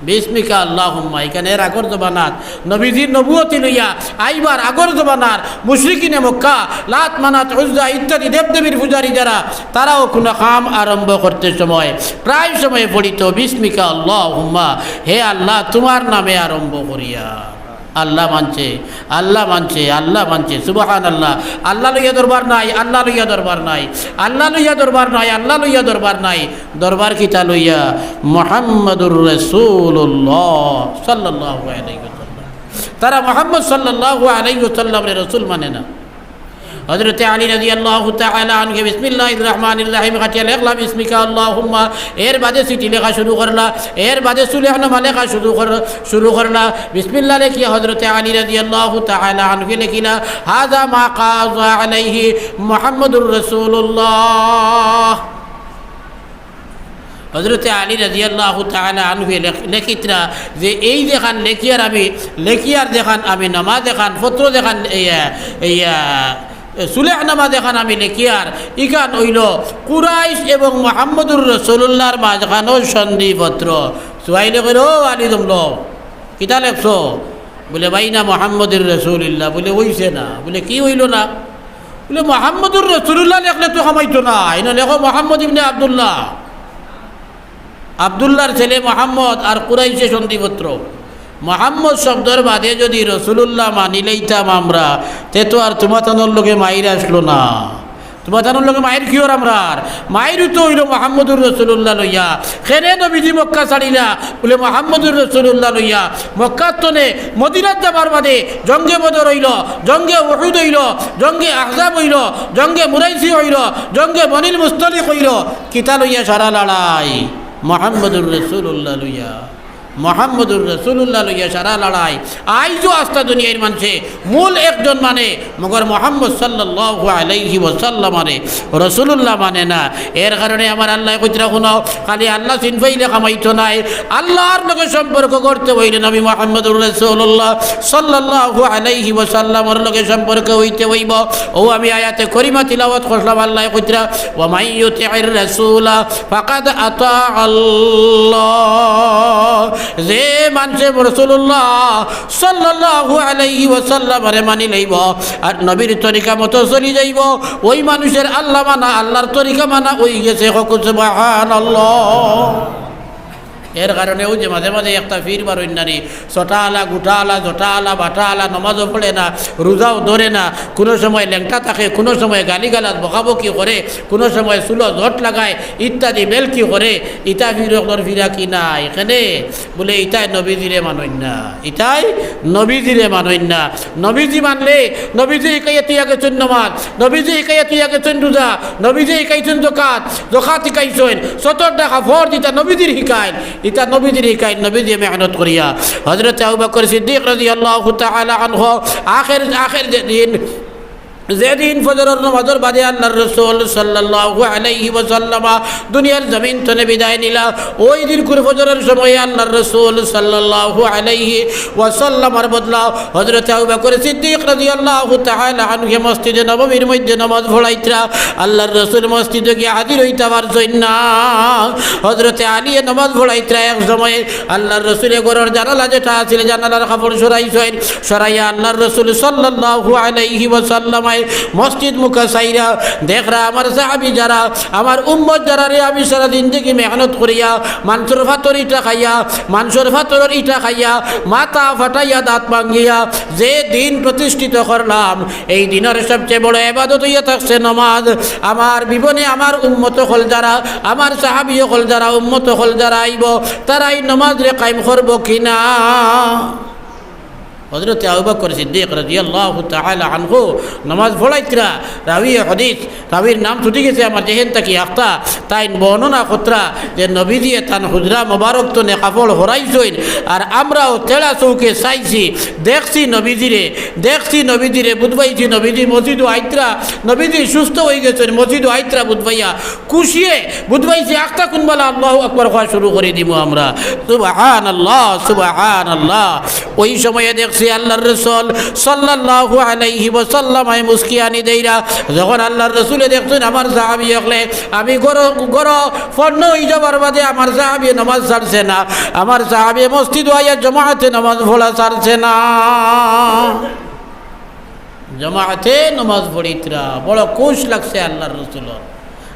বিসমিকা আল্লাহুম্মা, ইখান এর আগর জমানাত নবীজির নবুয়তি লইয়া আইবার আগর জমানার মুশরিকিনে মক্কা, লাত, মানাত, উজ্জা ইত্যাদি দেবদেবীর পূজারী যারা, তারাও কুনু কাম আরম্ভ করতে সময় প্রায় সময় পড়িত, "বিসমিকা আল্লাহুম্মা", হে আল্লা, তুমার নামে আরম্ভ করিয়া। আল্লা মানছে, আল্লা মানছে, আল্লা মানছে, সুবহানাল্লাহ। আল্লা লইয়া দরবার নাই, আল্লা লইয়া দরবার নাই, আল্লা লইয়া দরবার নাই, আল্লা লইয়া দরবার নাই। দরবার কিতা লইয়া? মুহাম্মাদুর রাসূলুল্লাহ সাল্লাল্লাহু আলাইহি ওয়াসাল্লাম। তারা মুহাম্মদ সাল্লাল্লাহু আলাইহি ওয়াসাল্লামরে রাসূল মানে না। হযরতে আলী রাদিয়াল্লাহু তাআলা আনহু বিসমিল্লাহির রহমানির রহিম কাটিয়া লেখলা বিসমিকা আল্লাহুম্মা, এর বাদে চিঠি লেখা শুরু করলা, এর বাদে সুলহনামা লেখা শুরু কর-, শুরু করলা। বিসমিল্লাহ লেখিয়া হযরতে আলী রাদিয়াল্লাহু তাআলা আনহু লেখিলা, "হাযা মা কাযা আলাইহি মুহাম্মাদুর রাসূলুল্লাহ।" হযরতে আলী রাদিয়াল্লাহু তাআলা আনহু লেখ-, লেখিতরা যে এই যেখান লেখিয়ার আমি, লেখিয়ার যেখান আমি নামা যেখান, পত্র যেখান, এই, এই, সুলহনামা যেখান আমি লেখিয়ার, ইখান অইলো কুরাইশ এবং মুহাম্মাদুর রাসূলুল্লাহর মাঝখানো সন্ধিপত্র। সুহাইলে কইলো, "ও আলী দমলো, কিতা লেখছো?" বুলে, "বাইনা মুহাম্মাদুর রাসূলুল্লাহ।" বুলে, "অইছে না।" বুলে, "কি অইলো না?" বুলে, "মুহাম্মাদুর রাসূলুল্লাহ লেখলে তো কামাইতো না, ইনো লেখো মুহাম্মদ ইবনে আব্দুল্লাহ।" আব্দুল্লাহর ছেলে মুহাম্মদ আর কুরাইশে সন্ধিপত্র। মুহাম্মদ শব্দর বাদে যদি রাসূলুল্লাহ মানি লইতাম আমরা, তে তো আর তুমাতানোর লগে মাইর আসলো না। তুমাতানোর লগে মাইর কিওর আমরার? মাইর তো অইলো মুহাম্মাদুর রাসূলুল্লাহ লইয়া। কেনে নবীজি মক্কা ছাড়িলা? বুলে, মুহাম্মাদুর রাসূলুল্লাহ লইয়া। মক্কার তনে মদিনাত যাবার বাদে জঙ্গে বদর অইলো, জঙ্গে উহুদ অইলো, জঙ্গে আহজাব অইলো, জঙ্গে মুরাইসি অইলো, জঙ্গে বনিল মুস্তলিক অইলো। কিতা লইয়া সারা লড়াই? মুহাম্মাদুর রাসূলুল্লাহ লইয়া। মুহাম্মাদুর রাসূলুল্লাহ লইয়া সারা লড়াই। আইজও আস্তা দুনিয়ার মানষে মূল একজন মানে, মগর মুহাম্মদ সাল্লাল্লাহু আলাইহি ওয়াসাল্লামরে রাসূলুল্লাহ মানে না। এর কারণে আমার আল্লায় কইতরা হুনো, খালি আল্লাহ চিন পাইলে কামাইতো নায়। আল্লাহর লগে সম্পর্ক করতে অইলে নবী মুহাম্মাদুর রাসূলুল্লাহ সাল্লাল্লাহু আলাইহি ওয়াসাল্লামর লগে সম্পর্ক অইতে অইবো। অউ আমি আয়াতে করিমা তিলাওয়াত করলাম, আল্লায় কইতরা, "ওয়া মান ইউতি'র রাসূলা ফাকাদ আতা আল্লাহ।" যে মানষে রাসূলুল্লাহ সাল্লাল্লাহু আলাইহি ওয়াসাল্লামরে মানি লইবো আর নবীর তরিকা মতো চলি যাইবো, ওই মানুষের আল্লাহ মানা, আল্লাহর তরিকা মানা অইগেছে। কউক্কা সুবহানাল্লাহ। এর কারণে অউ যে মাঝে মাঝে একটা ফির বারইন নানি, ছটা আলা, গুটা আলা, জটা আলা, বাটা আলা, নমাজও পড়ে না, রোজাও ধরে না, কুনু সময় লেংটা থাকে, কুনু সময় গালিগালাজ বকাবকি করে, কুনু সময় চুলো জট লাগায়, ইত্যাদি বেলকি করে, ইতা ফির অকলর ফিরা কি নায়? কেনে বুলে ইতায় নবীজিরে মানইন না, ইতায় নবীজিরে মানইন না। নবীজি মানলে, নবীজি হিকাইয়া থইয়া গেছইন নমাজ, নবীজি হিকাইয়া থইয়া গেছইন রোজা, নবীজি হিকাইছইন জকাত, জকাত হিকাইছইন, সতর টাকা ফরজ ইতা নবীজির হিকাইন, ইতা নবীজির হিকাইন, নবীজিয়ে মেহনত করিয়া। হযরতে আবু বকর সিদ্দিক রাদিয়াল্লাহু তাআলা আনহু আখের, আখের যে দিন, যেদিন ফজরর নমাজর বাদে আল্লাহর রাসূল সাল্লাল্লাহু আলাইহি ওয়াসাল্লাম দুনিয়ার জমিন তনে বিদায় নিলা, ওই দিনকুর ফজরর সময় আল্লাহর রাসূল সাল্লাল্লাহু আলাইহি ওয়াসাল্লামর বদলা হযরতে আবু বকর সিদ্দিক রাদিয়াল্লাহু তাআলা আনহু মসজিদে নববীর মধ্যে নমাজ পড়াইতরা। আল্লাহর রাসূল মসজিদো গিয়া হাজির অইতা পারছইন না। হযরতে আলীয়ে নমাজ পড়াইতরা। এক সময়ে আল্লাহর রাসূলে ঘরর জানালা যেটা আছিল, জানালার কাপড় সরাইছইন, সরাইয়া আল্লাহর রাসূল সাল্লাল্লাহু আলাইহি ওয়াসাল্লাম মসজিদ মুখা চাইরা দেখরা আমার সাহাবি যারা, আমার উম্মত যারা রে, আমি সারা জিন্দেগি মেহনত করিয়া, মানষর ফাতর ইটা খাইয়া, মানষর ফাতরর ইটা খাইয়া, মাথা ফাটাইয়া দাঁত ভাঙ্গিয়া যে দিন প্রতিষ্ঠিত করলাম, এই দিনর সবচেয়ে বড় ইবাদত অইয়া থাকছে নমাজ। আমার বিবনে আমার উম্মত অকল যারা, আমার সাহাবি অকল যারা, উম্মত অকল যারা আইবো, তারা এই নমাজরে কায়েম করবো কি না? হযরতে আবু বকর সিদ্দিক রাদিয়াল্লাহু তাআলা আনহু নমাজ পড়াইতরা। রাবি হাদিস, রাবির নাম ছুটি গেছে আমার জেহেন থাকি, আখতা তাইন বর্ণনা করতরা যে নবীজিয়ে তান হুজরা মোবারক তনে কাপড় হরাইছইন, আর আমরাও তেড়া চউখে চাইছি, দেখছি নবীজিরে, দেখছি নবীজিরে, বুঝবাইছি নবীজি মসজিদো আইতরা, নবীজি সুস্থ অইগেছইন, মসজিদো আইতরা বুঝবাইয়া খুশিয়ে বুঝবাইছি, আখতা কুনবালা আল্লাহু আকবার কওয়া শুরু করি দিমু আমরা। সুবহানাল্লাহ, সুবহানাল্লাহ। ওই সময়ে দেখছি আল্লাহর রাসূল সাল্লাল্লাহু আলাইহি ওয়াসাল্লামে মুস্কি আনি দেইরা। যখন আল্লাহর রাসূলে দেখছইন আমার সাহাবি অকলে, আমি ঘরো, ঘরো ফর্ন অই যাবার বাদে আমার সাহাবি নমাজ ছাড়ছে না, আমার সাহাবি মসজিদো আইয়া জমাতে নমাজ পড়া ছাড়ছে না। জমাতে নমাজ পড়িতরা, বড় খুশ লাগছে আল্লাহর রাসূলর।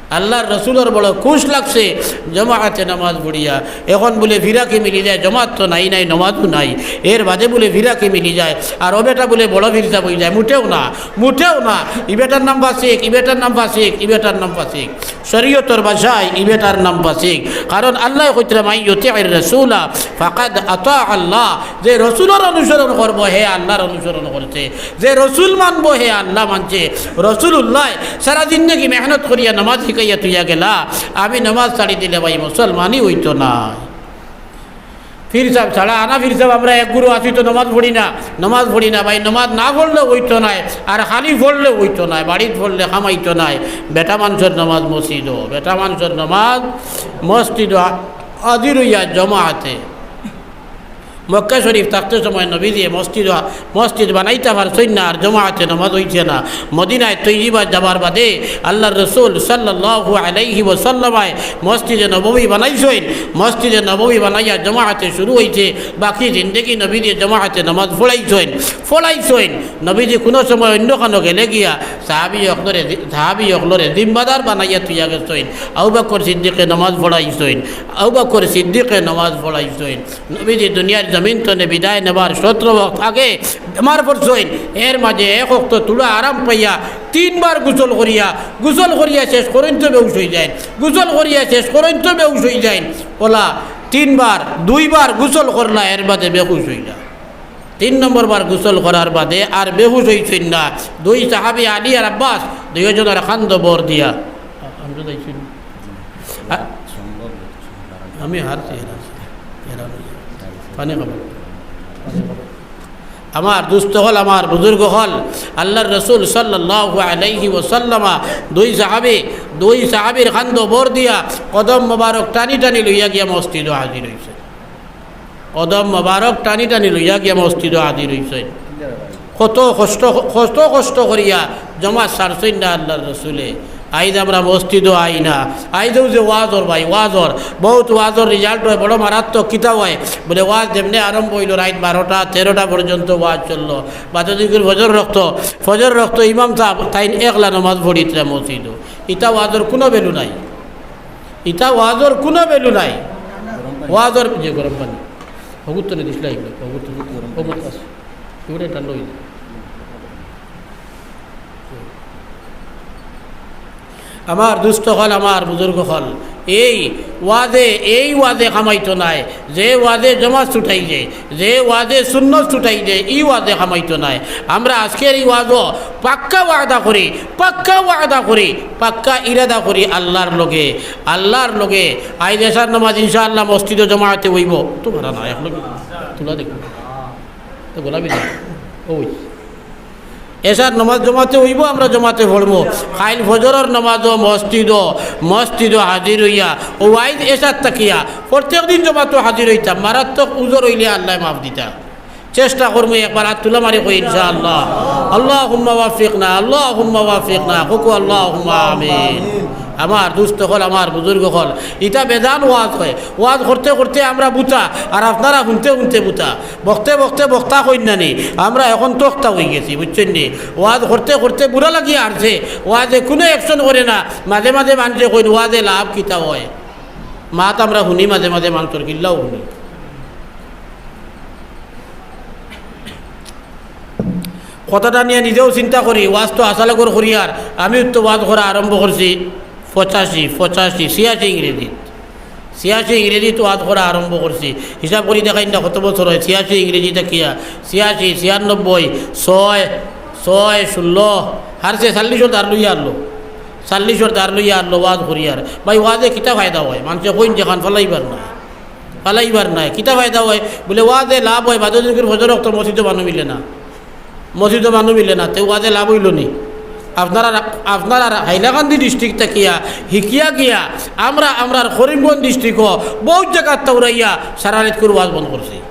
আল্লাহর রাসূলর বড় খুশ লাগছে জমাতে নমাজ পড়িয়া। এখন বুলে ফিরাকি মিলি যায়, জমাত তো নাই, নাই, নমাজও নাই, এর বাদে বুলে ফিরাকি মিলি যায়। আর ও বেটা বুলে বড় ফিরসাব অই যায়, মুটেও না, মুটেও না। ই বেটার নাম ফাসিক, ই বেটার নাম ফাসিক, ই বেটার নাম ফাসিক। শরীয়তর ভাষায় ই বেটার নাম ফাসিক। কারণ আল্লায় কইতরা, "মান ইউতি'র রাসূলা ফাকাদ আতা আল্লাহ।" যে রসুলর অনুসরণ করবো, হে আল্লাহর অনুসরণ করছে। যে রসুল মানবো, হে আল্লাহ মানছে। রসুলুল্লায় সারা জিন্দেগি মেহনত করিয়া নমাজ শিখাইয়া থইয়া গেলা, আমি নমাজ ছাড়ি দিলে ভাই মুসলমানই অইতো না। ফিরসাব ছাড়া, আনা ফিরসাব আমরা এক গুরু আছি তো নমাজ পড়ি না, নমাজ পড়ি না ভাই, নমাজ না পড়লে অইতো নায়, আর খালি পড়লে অইতো নায়, বাড়িত পড়লে কামাইতো নায়। বেটা মানষর নমাজ মসজিদো, বেটা মানষর নমাজ মসজিদো হাজির অইয়া জমাতে। মক্কা শরীফ থাকতে সময় নবীজিয়ে মসজিদ, মসজিদ বানাইতা পারছইন না, আর জমাতে নমাজ অইছে না। মদিনায় তৈয়বা যাবার বাদে আল্লাহর রাসূল সাল্লাল্লাহু আলাইহি ওয়াসাল্লামায় মসজিদে নববী বানাইছইন। মসজিদে নববী বানাইয়া জমাতে শুরু অইছে, বাকি জিন্দেগি নবীজিয়ে জমাতে নমাজ পড়াইছইন, পড়াইছইন। নবীজি কুনু সময় অন্য খানো গেলে গিয়া সাহাবি অকলরে, সাহাবি অকলরে জিম্মাদার বানাইয়া থইয়া গেছইন। আবু বকর সিদ্দিকে নমাজ পড়াইছইন, আবু বকর সিদ্দিকে নমাজ পড়াইছইন। নবীজি দুনিয়ার জমিন তনে বিদায় নেবার সতেরো বক্ত আগে বেমার পড়ছইন। এর মাঝে এক বক্ত থুড়া আরাম পাইয়া তিনবার গোসল করিয়া, গোসল করিয়া শেষ করইন তো বেহুশ অই যাইন, গোসল করিয়া শেষ করইন তো বেহুশ অই যাইন। অলা তিনবার, দুইবার গোসল করলা, এর বাদে বেহুশ অইলা। তিন নম্বর বার গোসল করার বাদে আর বেহুশ অইছইন না। দুই সাহাবি আলী আর আব্বাস, দুইজনর কান্দো ভর দিয়া। আমি হারছি, হারছি। পানি খাবো। আমার দুস্ত অকল, আমার বুজুর্গ অকল, আল্লাহর রাসূল সাল্লাল্লাহু আলাইহি ওয়াসাল্লামা দুই সাহাবি, দুই সাহাবির কান্দো ভর দিয়া কদম মোবারক টানি টানি লইয়া গিয়া মসজিদো হাজির অইছে। কদম মোবারক টানি টানি লইয়া গিয়া মসজিদো হাজির অইছইন। কত কষ্ট, কত কষ্ট করিয়া জমাত ছাড়ছইন না আল্লাহর রাসূলে। আইজ আমরা মসজিদো আই না। আইজও যে ওয়াজ অর ভাই, ওয়াজ অর, বউত ওয়াজর result অয়, বড় মারাত্মক। কিতা অয়? বুলে, ওয়াজ যেমনে আরম্ভ অইলো, রাইত বারোটা, তেরোটা পর্যন্ত ওয়াজ চললো। বাদে যখন ফজর অক্ত, ফজর অক্ত ইমাম সাব তাইন একলা নমাজ পড়িতরা মসজিদো। ইতা ওয়াজর কুনু value নাই। ইতা ওয়াজর কুনু value নাই। ওয়াজর যে গরম পানি। হগুত তো নে দিছলা ইগুলা, হগুত তো গরম পানি। হগুত আছে। এগুলা ঠান্ডা অইলো। আমার দুস্ত অকল, আমার বুজুর্গ অকল, এই ওয়াজে, এই ওয়াজে কামাইতো নায়। যে ওয়াজে জমাত ছুটাই যায়, যে ওয়াজে সুন্নত ছুটাই যায়, ই ওয়াজে কামাইতো নায়। আমরা আজকের ই ওয়াজো পাক্কা ওয়াদা করি, পাক্কা ওয়াদা করি, পাক্কা ইরাদা করি আল্লাহর লগে, আল্লাহর লগে। আইজ এশার নামাজ ইনশাআল্লাহ মসজিদো জমাতে অইবো। তুমরা না, এখন তুলা দেখো। তো গোলাপি না। ওই। এশার নামাজ জমাতে অইবো, আমরা জমাতে পড়মু। কাইল ফজরর নামাজো মসজিদো, মসজিদো হাজির অইয়া, ও আইজ এশার থাকিয়া প্রত্যেক দিন জমাতো হাজির অইতাম। মারাত্মক উজর অইলে আল্লায় মাফ দিতা। চেষ্টা করমু, একবার আত তুলা মারি কই ইনশাআল্লাহ। আল্লাহুম্মা ওয়াফিকনা, আল্লাহুম্মা ওয়াফিকনা, কউক্কা আল্লাহুম্মা আমিন। আমার দুস্ত অকল, আমার বুজুর্গ অকল, ইতা বেজান ওয়াজ অয়। ওয়াজ করতে করতে আমরা বুতা, আর আপনারা হুনতে হুনতে বুতা। বকতে বকতে বক্তা কইন না নি, আমরা অখন তক্তা অইগেছি, বুঝছইন নি? ওয়াজ করতে করতে বুড়া লাগিয়া হারছে, ওয়াজে কুনু action করে না। মাঝে মাঝে মানষে কইন, "ওয়াজে লাভ কিতা অয়?" মাত আমরা হুনি, মাঝে মাঝে মানষর কিল্লাও হুনি। কথাটা নিয়া নিজেও চিন্তা করি, ওয়াজ তো আশা লাগর করিয়ার, আমিও তো ওয়াজ করা আরম্ভ করছি পঁচাশি, পঁচাশি, ছিয়াশি ইংরেজিত। ছিয়াশি ইংরেজিত ওয়াজ করা আরম্ভ করছি। হিসাব করি দেখাইন না কত বছর অয়, ছিয়াশি ইংরেজি থাকিয়া, ছিয়াশি, ছিয়ানব্বই, ছয়, ছয়, ষোলো, হারছে চল্লিশর দার লইয়া আনলো, চল্লিশর দার লইয়া আনলো ওয়াজ করিয়ার। ভাই, ওয়াজে কিতা ফায়দা অয়? মানষে কইন যেখান ফালাইবার নায়। ফালাইবার নায়। কিতা ফায়দা অয়? বুলে, ওয়াজে লাভ অয়, বাদর দিনকুর ফজর অক্ত মসজিদো মানুষ মিলে না, মসজিদো মানুষ মিলে না, তে ওয়াজে লাভ অইলো নি? আপনারা, আপনারা হাইলাকান্দি district থাকিয়া হিকিয়া গিয়া আমরা, আমরার করিমগঞ্জ district-ও বউত জাগাত তাওরাইয়া সারা রাইতকুর ওয়াজ বন্ধ করছি।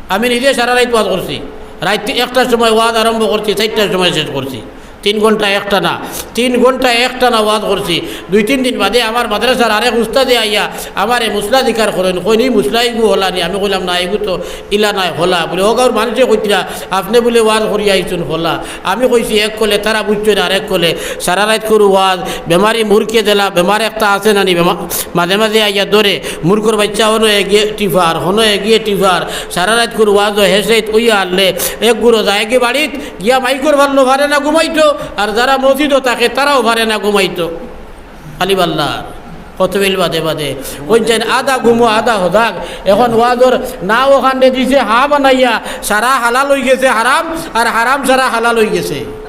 আমি নিজে সারা রাইত ওয়াজ করছি। রাইত একটার সময় ওয়াজ আরম্ভ করছি, চাইরটার সময় শেষ করছি। তিন ঘন্টা একটানা, তিন ঘন্টা একটানা ওয়াজ করছি। দুই তিন দিন বাদে আমার মাদ্রাসার আরেক উস্তাদে আইয়া আমারে মুসলা জিকার করইন, কইন, "ই মুসলা ইগু হলা নি?" আমি কইলাম, "না, ইগু তো ইলা নায়, হলা।" বুলে, "ও গাউর মানষে কইতরা, আপনে বুলে ওয়াজ করিয়া আইছইন হলা।" আমি কইছি এক কলে, তারা বুঝছইন আরেক কলে। সারা রাইতকুর ওয়াজ, বেমারি মুরকে দেলা, বেমার একটা আছে না নি, বেমা-, মাঝে মাঝে আইয়া ধরে, মুরকর বাইচ্চা হনো এগিয়ে টিফার, হনো এগিয়ে টিফার, সারা রাইতকুর ওয়াজ হেষ রাইত অইয়া হারলে, এক গুরো যায়গি বাড়িত, গিয়া মাইকর ফাল্লো ফারে না ঘুমাইতো, আর যারা মসজিদো থাকে তারাও ফারে না ঘুমাইতো। খালি বাল্লার কত বিল বাদে বাদে। কইন চাইন আধা ঘুমো আধা হদাক। অখন ওয়াজর নাও অখানরে দিছে হা বানাইয়া, সারা হালাল অইগেছে হারাম, আর হারাম সারা হালাল অইগেছে।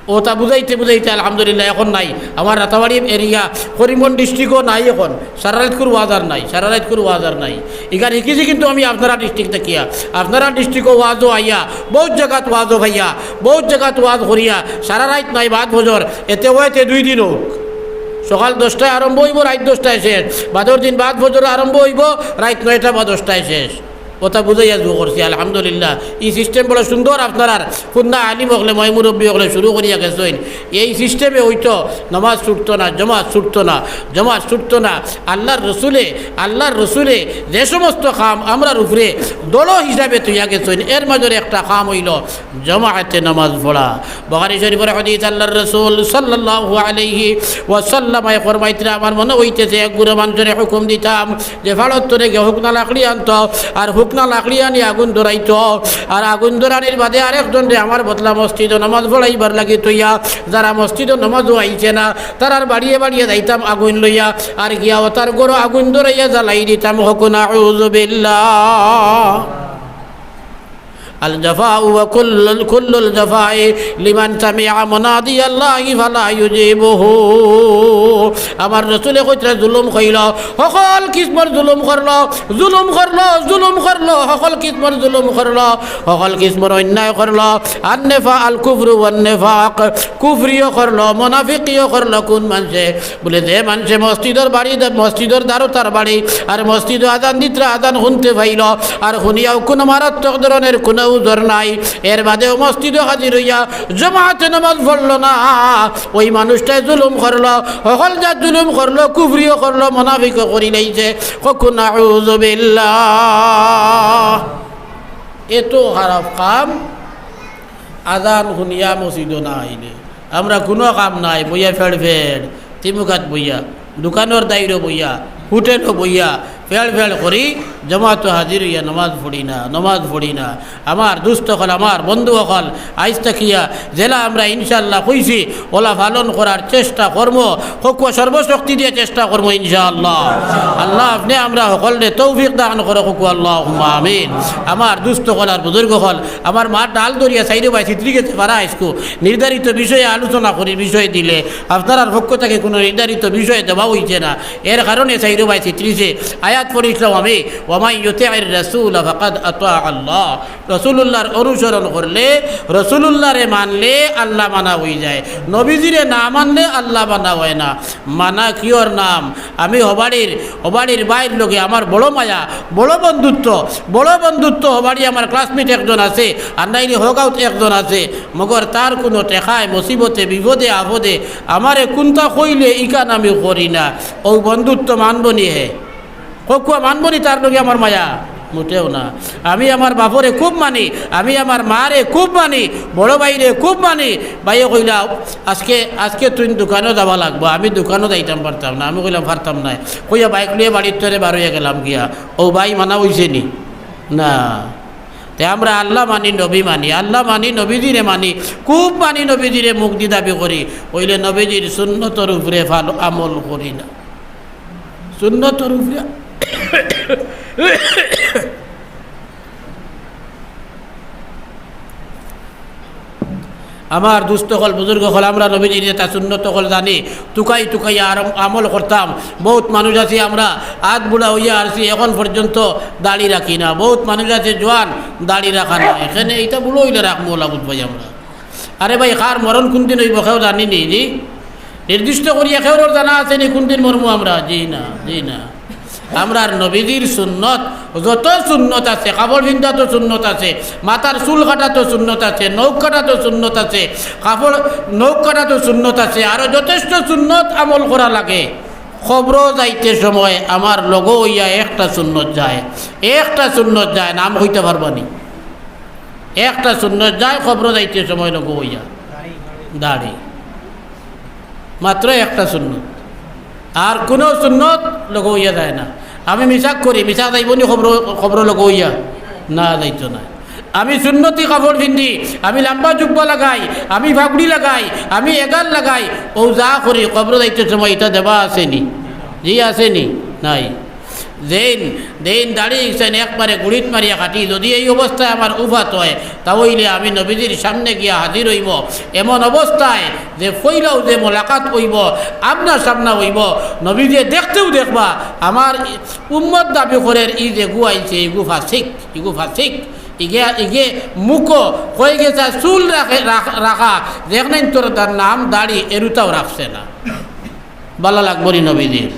অতা বুঝাইতে বুঝাইতে আলহামদুলিল্লাহ অখন নাই। আমার রাতাবাড়ি area, করিমগঞ্জ district-ও নাই অখন। সারা রাইতকুর ওয়াজ আর নাই, সারা রাইতকুর ওয়াজ আর নাই। ইখান হিকিছি কিন্তু আমি আপনারা district থাকিয়া, আপনারা district-ও ওয়াজো আইয়া, বউত জাগাত ওয়াজো পাইয়া, বউত জাগাত ওয়াজ করিয়া, সারা রাইত নায় বাদ ফজর, এতে অয় তে দুই দিন অউক। সকাল দশটায় আরম্ভ অইবো, রাইত দশটায় শেষ। বাদর দিন বাদ ফজর আরম্ভ অইবো, রাইত নয়টা বা দশটায় শেষ। অতা বুঝাইয়া জু করছি, আলহামদুলিল্লাহ। ই system বড় সুন্দর, আপনারার কুন্না আলিম অকলে, ময় মুরব্বি অকলে শুরু করিয়া গেছইন। এই system-এ অইতো নমাজ ছুটতো না, জমাত ছুটতো না, জমাত ছুটতো না। আল্লার রসুলে, আল্লার রসুলে যে সমস্ত কাম আমরার উপরে দড় হিসাবে থইয়া গেছইন, এর মাঝে একটা কাম অইলো জমাতে নমাজ পড়া। বুখারী শরীফর হাদিস, আল্লার রসুল সাল্লাল্লাহু আলাইহি ওয়াসাল্লামে ফরমাইতরা, আমার মনো অইতেছে এক গুরু মানষরে হুকুম দিতাম, যে ফাড়র তনে গিয়া হুকনা লাকড়ি আনতো, আর হুকনা লাকড়ি আনি আগুন ধরাইতো, আর আগুন ধরানির বাদে আরেকজনরে আমার বদলা মসজিদো নমাজ পড়াইবার লাগি থইয়া, যারা মসজিদো নমাজো আইছে না, তারার বাড়িয়ে বাড়িয়ে যাইতাম আগুন লইয়া, আর গিয়া অতার ঘরো আগুন ধরাইয়া জ্বালাই দিতাম। কউক্কা আউযুবিল্লাহ। الجفاء وكل، كل الجفاء لمن سمع منادي الله فلا يجيبه। আমার রসুলে কইতরা জুলুম কইলো, হকল কিসমর জুলুম করলো, জুলুম করলো, জুলুম করলো, হকল কিসমর জুলুম করলো, হকল কিসমর অন্যায় করলো। النفاق، الكفر والنفاق، কুফরিও করলো, মুনাফিকিও করলো। কুন মানষে? বুলে, যে মানষে মসজিদর বাড়ি, মসজিদর দারো তার বাড়ি, আর মসজিদো আজান দিতরা আজান হুনতে পাইলো, আর হুনিয়াও কুনু মারাত্মক ধরনের কুনু উজর নাই, এর বাদেও মসজিদো হাজির অইয়া জমাতে নমাজ পড়লো না, ওই মানুষটায় জুলুম করলো। হকল জাত জুলুম করলো, কুফরিও করলো, মুনাফিকও করিলাইছে। কউক্কা আউযুবিল্লাহ। এত খারাপ কাম। আজান হুনিয়া মসজিদো না আইলে আমরা কুনু কাম নাই, বইয়া ফেড় ফেড়, তিমুকাত বইয়া, দোকানর দাইরো বইয়া, হোটেলো বইয়া, ফেড় ফেড় করি, জমাতো হাজির অইয়া নমাজ পড়ি না, নমাজ পড়ি না। আমার দুস্ত অকল, আমার বন্ধু অকল, আইজ থাকিয়া যেলা আমরা ইনশাআল্লাহ কইছি, অলা পালন করার চেষ্টা করমু। কউক্কা সর্বশক্তি দিয়া চেষ্টা করমু ইনশাআল্লাহ। আল্লাহ আপনে আমরা হকলরে তৌফিক দান করো, কউক্কা আল্লাহুম্মা আমিন। আমার দুস্ত অকল আর বুজুর্গ অকল, আমার মাত ডাল ধরিয়া চাইরো বায় ছিতরি গেছে পারা আইজকু। নির্ধারিত বিষয়ে আলোচনা করি, বিষয় দিলে আপনারার পক্ষ থাকি কুনু নির্ধারিত বিষয় দেওয়া অইছে না, এর কারণে চাইরো বায় ছিতরিছে। আয়াত পড়ছিলাম আমি, "ওয়ামান ইউতি'র রাসূলা ফাকাদ আতাআল্লাহ।" রাসূলুল্লাহর অনুসরণ করলে, রাসূলুল্লাহরে মানলে আল্লাহ মানা অইযায়, নবীজিরে না মানলে আল্লাহ মানা অয় না। মানা কিওর নাম? আমি হবাড়ির, হবাড়ির ভাইর লগে আমার বড় মায়া, বড় বন্ধুত্ব, বড় বন্ধুত্ব। হবাড়ি আমার classmate একজন আছে, আর নাইলে হগাঁওত একজন আছে, মগর তার কুনু টেকায়, মুসিবতে, বিপদে, আপদে আমারে কুনতা কইলে ইখান আমি করি না। অউ বন্ধুত্ব মানবনি হে? কউক্কা মানবনি তার লগে আমার মায়া? মুটেও না। আমি আমার বাপরে খুব মানি, আমি আমার মারে খুব মানি, বড় ভাইরে খুব মানি। ভাইয়ে কইলা, "আজকে, আজকে তুইন দোকানো যাওয়া লাগবো, আমি দোকানো যাইতাম পারতাম না।" আমি কইলাম, "পারতাম নায়।" কইয়া বাইক লইয়া বাড়ির তরে বার অইয়া গেলাম গিয়া। অউ ভাই মানা অইছে নি? না। তে আমরা আল্লাহ মানি, নবী মানি, আল্লাহ মানি, নবীজিরে মানি, খুব মানি, নবীজিরে মুখদি দাবি করি, অইলে নবীজির সুন্নতর উপরে ফাল-, আমল করি না। সুন্নতর উপরে আমার দুস্ত অকল, বুজুর্গ অকল, আমরা নবীজির যেতা সুন্নত অকল জানি, তুকাই তুকাই আর আমল করতাম। বউত মানুষ আছি আমরা আত বুড়া অইয়া আরছি, এখন পর্যন্ত দাড়ি রাখি না। বউত মানুষ আছে জোয়ান, দাড়ি রাখা না। এখানে ইতা বুড়া অইলে রাখমু অলা বুঝবায় আমরা। আরে ভাই, কার মরণ কুনদিন অইবো কেউ জানি নি, জি? নির্দিষ্ট করিয়া কেউরর জানা আছে নি কুনদিন মরমু আমরা? জি না, জি না। আমরার নবীজির সুন্নত, যত সুন্নত আছে, কাপড় পিন্দা তো সুন্নত আছে, মাথার চুল কাটা তো সুন্নত আছে, নখ কাটা তো সুন্নত আছে, কাপড়, নখ কাটা তো সুন্নত আছে, আরো যথেষ্ট সুন্নত আমল করা লাগে। কবরো যাইতে সময় আমার লগো অইয়া একটা সুন্নত যায়, একটা সুন্নত যায়, নাম কইতা পারবা নি? একটা সুন্নত যায় কবরো যাইতে সময় লগো অইয়া, দাড়ি। মাত্র একটা সুন্নত, আর কুনু সুন্নত লগো অইয়া যায় না। আমি মিছাক করি, মিছা যাইবো নি কবরো, কবরো লগো অইয়া? না, যাইতো না। আমি সুন্নতি কাপড় পিন্দি, আমি লাম্বা জুব্বা লাগাই, আমি ফাগুড়ি লাগাই, আমি এগার লাগাই, অউ যা করি, কবরো যাইতে সময় ইতা দেওয়া আছে নি? জি আছে নি? নাই। যেইন, যেইন দাড়ি ইকছেন একবারে গুড়িত মারিয়া কাটি, যদি এই অবস্থায় আমার উফাত অয়, তা অইলে আমি নবীজির সামনে গিয়া হাজির অইমু। এমন অবস্থায় যে পয়লাউ যে মোলাকাত অইবো, আমনা সামনা অইবো, নবীজিয়ে দেখতেউ দেখবা, আমার উম্মত দাবি করের ই যেগু আইছে, ইগু ফাসিক, ইগু ফাসিক, ইগে, ইগে মুখো কই গেছে চুল রাখে, রাখ-, রাখা, দেখনেন তোর তার নাম দাড়ি এরুতাও রাখছে না। বালা লাগবো নি নবীজির?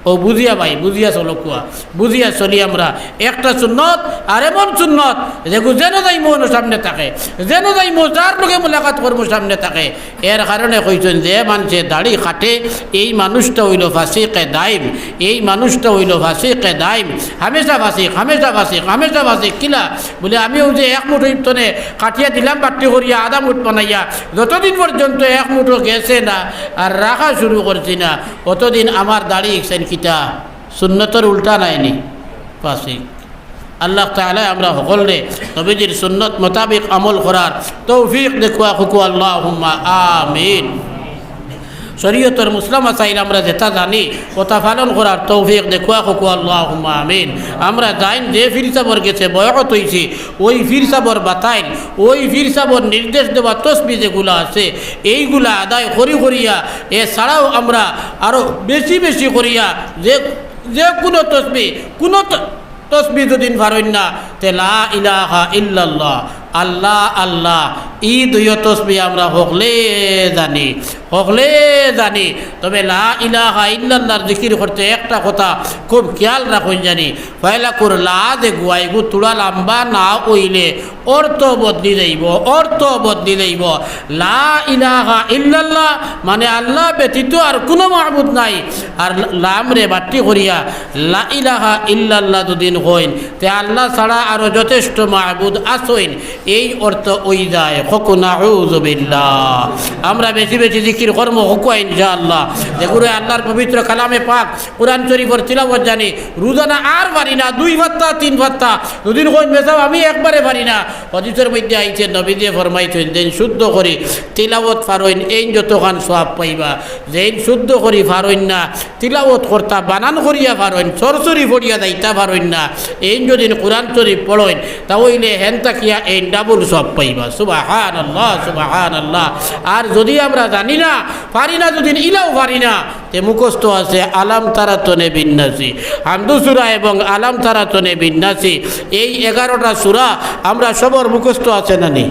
অউ বুঝিয়া ভাই, বুঝিয়া চলো কুয়া, বুঝিয়া চলি আমরা। একটা সুন্নত, আর এমন সুন্নত, যেগু যেনো যাইমু অনো সামনে থাকে, যেনো যাইমু যার লগে মোলাকাত করমু সামনে থাকে। এর কারণে কইছইন, যে মানষে দাড়ি কাটে, এই মানুষটা অইলো ফাসিকে দাইম, এই মানুষটা অইলো ফাসিকে দাইম, হামেশা ফাসিক, হামেশা ফাসিক, হামেশা ফাসিক। কিলা? বুলে, আমি অউ যে এক মুঠো ইবতনে কাটিয়া দিলাম, বাট্টি করিয়া আধা মুঠ বানাইয়া, যতদিন পর্যন্ত এক মুঠো গেছে না আর রাখা শুরু করছি না, অতদিন আমার দাড়ি ইকছেন কিতা? সুন্নতর উল্টা নায় নি? ফাসিক। আল্লাহ তাআলায় আমরা হকলরে নবীজির সুন্নত মোতাবিক আমল করার তৌফিক দেউক্কা, কউক্কা আল্লাহুম্মা আমিন। শরীয়তর মসলা মাসাইল আমরা যেতা জানি, অতা পালন করার তৌফিক দেউক্কা, কউক্কা আল্লাহুম্মা আমিন। আমরা যাইন যে পীর সাবর গেছে বয়কত অইছি, ওই পীর সাবর বাতাইল, ওই পীর সাবর নির্দেশ দেওয়া তসবি যেগুলা আছে, এইগুলা আদায় করি করিয়া, এছাড়াও আমরা আরো বেশি বেশি করিয়া যে, যে কুনু তসবি, কুনু ত-, তসবি যুদি পারইন না, তে লা ইলাহা ইল্লাল্লাহ, আল্লাহ আল্লাহ, ই দুইও তসবি আমরা হকলে জানি, হকলে জানি। তবে লা ইলাহা ইল্লাল্লাহর জিকির করতে একটা কথা খুব খেয়াল রাখইন জানি, পয়লাকুর লা যেগু, ইগু থুড়া লাম্বা না অইলে অর্থ বদলি যাইবো, অর্থ বদলি যাইবো। লা ইলাহা ইল্লাল্লাহ মানে আল্লাহ ব্যতীত আর কুনু মাবুদ নাই। আর লামরে বাট্টি করিয়া লা ইলাহা ইল্লাল্লাহ যুদি কইন, তে আল্লাহ ছাড়া আরো যথেষ্ট মাবুদ আছইন, এই অর্থ অইযায়। কউক্কা নাউযুবিল্লাহ। আমরা বেশি বেশি জিকির করমু, কউক্কা ইনশাআল্লাহ। যেগুরে আল্লাহর পবিত্র কালামে পাক, কোরআন শরীফর তিলাওয়াত জানি, রোজানা আর পারি না, দুই পাত্তা, তিন পাত্তা। যুদি কইন, "মেসাব, আমি একবারে পারি না।" হাদিসর মধ্যে আইছে, নবীজিয়ে ফরমাইছইন, যেইন শুদ্ধ করি তিলাওয়াত পারইন, এইন যতখান সওয়াব পাইবা। যেইন শুদ্ধ করি পারইন না, তিলাওয়াত করতা বানান করিয়া পারইন, সরসরি পড়িয়া যাইতা পারইন না, এইন যুদি কোরআন শরীফ পড়ইন, তা অইলে হেন থাকিয়া এইন ডাবল সওয়াব পাইবা। সুবহানাল্লাহ, সুবহানাল্লাহ। আর যুদি আমরা জানি না, পারি না, যুদি ইলাও পারি না, এ মুখস্থ আছে আলাম তারা তনে বিন্যাসী, হামদু সূরা এবং আলাম তারা তনে বিন্যাসী। এই এগারোটা সূরা আমরা সবর মুখস্থ আছে না নি?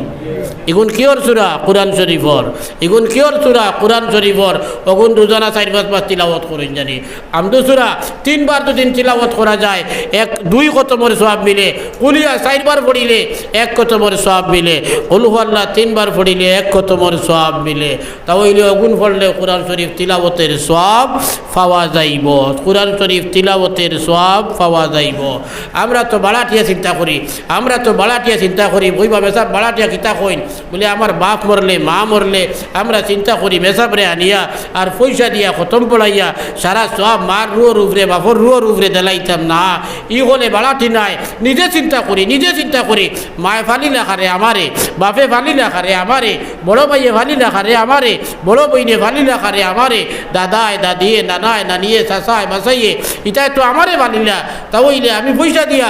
ইগুন কিয়র সূরা? কোরআন শরীফর। ইগুন কিয়র সূরা? কোরআন শরীফর। অগুন রোজানা চাইর পাঁচ বার তিলাওয়াত করইন জানি। হামদু সূরা তিনবার দুদিন তিলাওয়াত করা যায়, এক, দুই খতমর সওয়াব মিলে। কুলিয়া চাইরবার পড়িলে এক খতমর সওয়াব মিলে। কুল হু আল্লাহ তিনবার পড়িলে এক খতমর সওয়াব মিলে। তা অইলে অগুন পড়লে কোরআন শরীফ তিলাওয়াতের সওয়াব পাওয়া যাইবো, কোরআন শরীফ তিলাওয়াতের সওয়াব পাওয়া যাইবো। আমরা তো বাড়াটিয়া চিন্তা করি, আমরা তো বাড়াটিয়া চিন্তা করি, কইবা মেসাব বাড়াটিয়া কিতা কইন? বুলে, আমার বাপ মরলে, মা মরলে, আমরা চিন্তা করি মেসাবরে আনিয়া আর পয়সা দিয়া খতম পড়াইয়া সারা সওয়াব মার রুহর উপরে, বাপর রুহর উপরে দিলাইতাম না। ই অইলে বাড়াটি নায়। নিজে চিন্তা করি, নিজে চিন্তা করি। মায়ে পালিলা কারে? আমারে। বাপে পালিলা কারে? আমারে। বড় ভাইয়ে পালিলা কারে? আমারে। বড় বইনে পালিলা কারে? আমারে। দাদায়, দাদিয়ে, নানায়, নানিয়ে, চাচায়, মাচাইয়ে, ইতায় তো আমারে পালিলা। তা অইলে আমি পয়সা দিয়া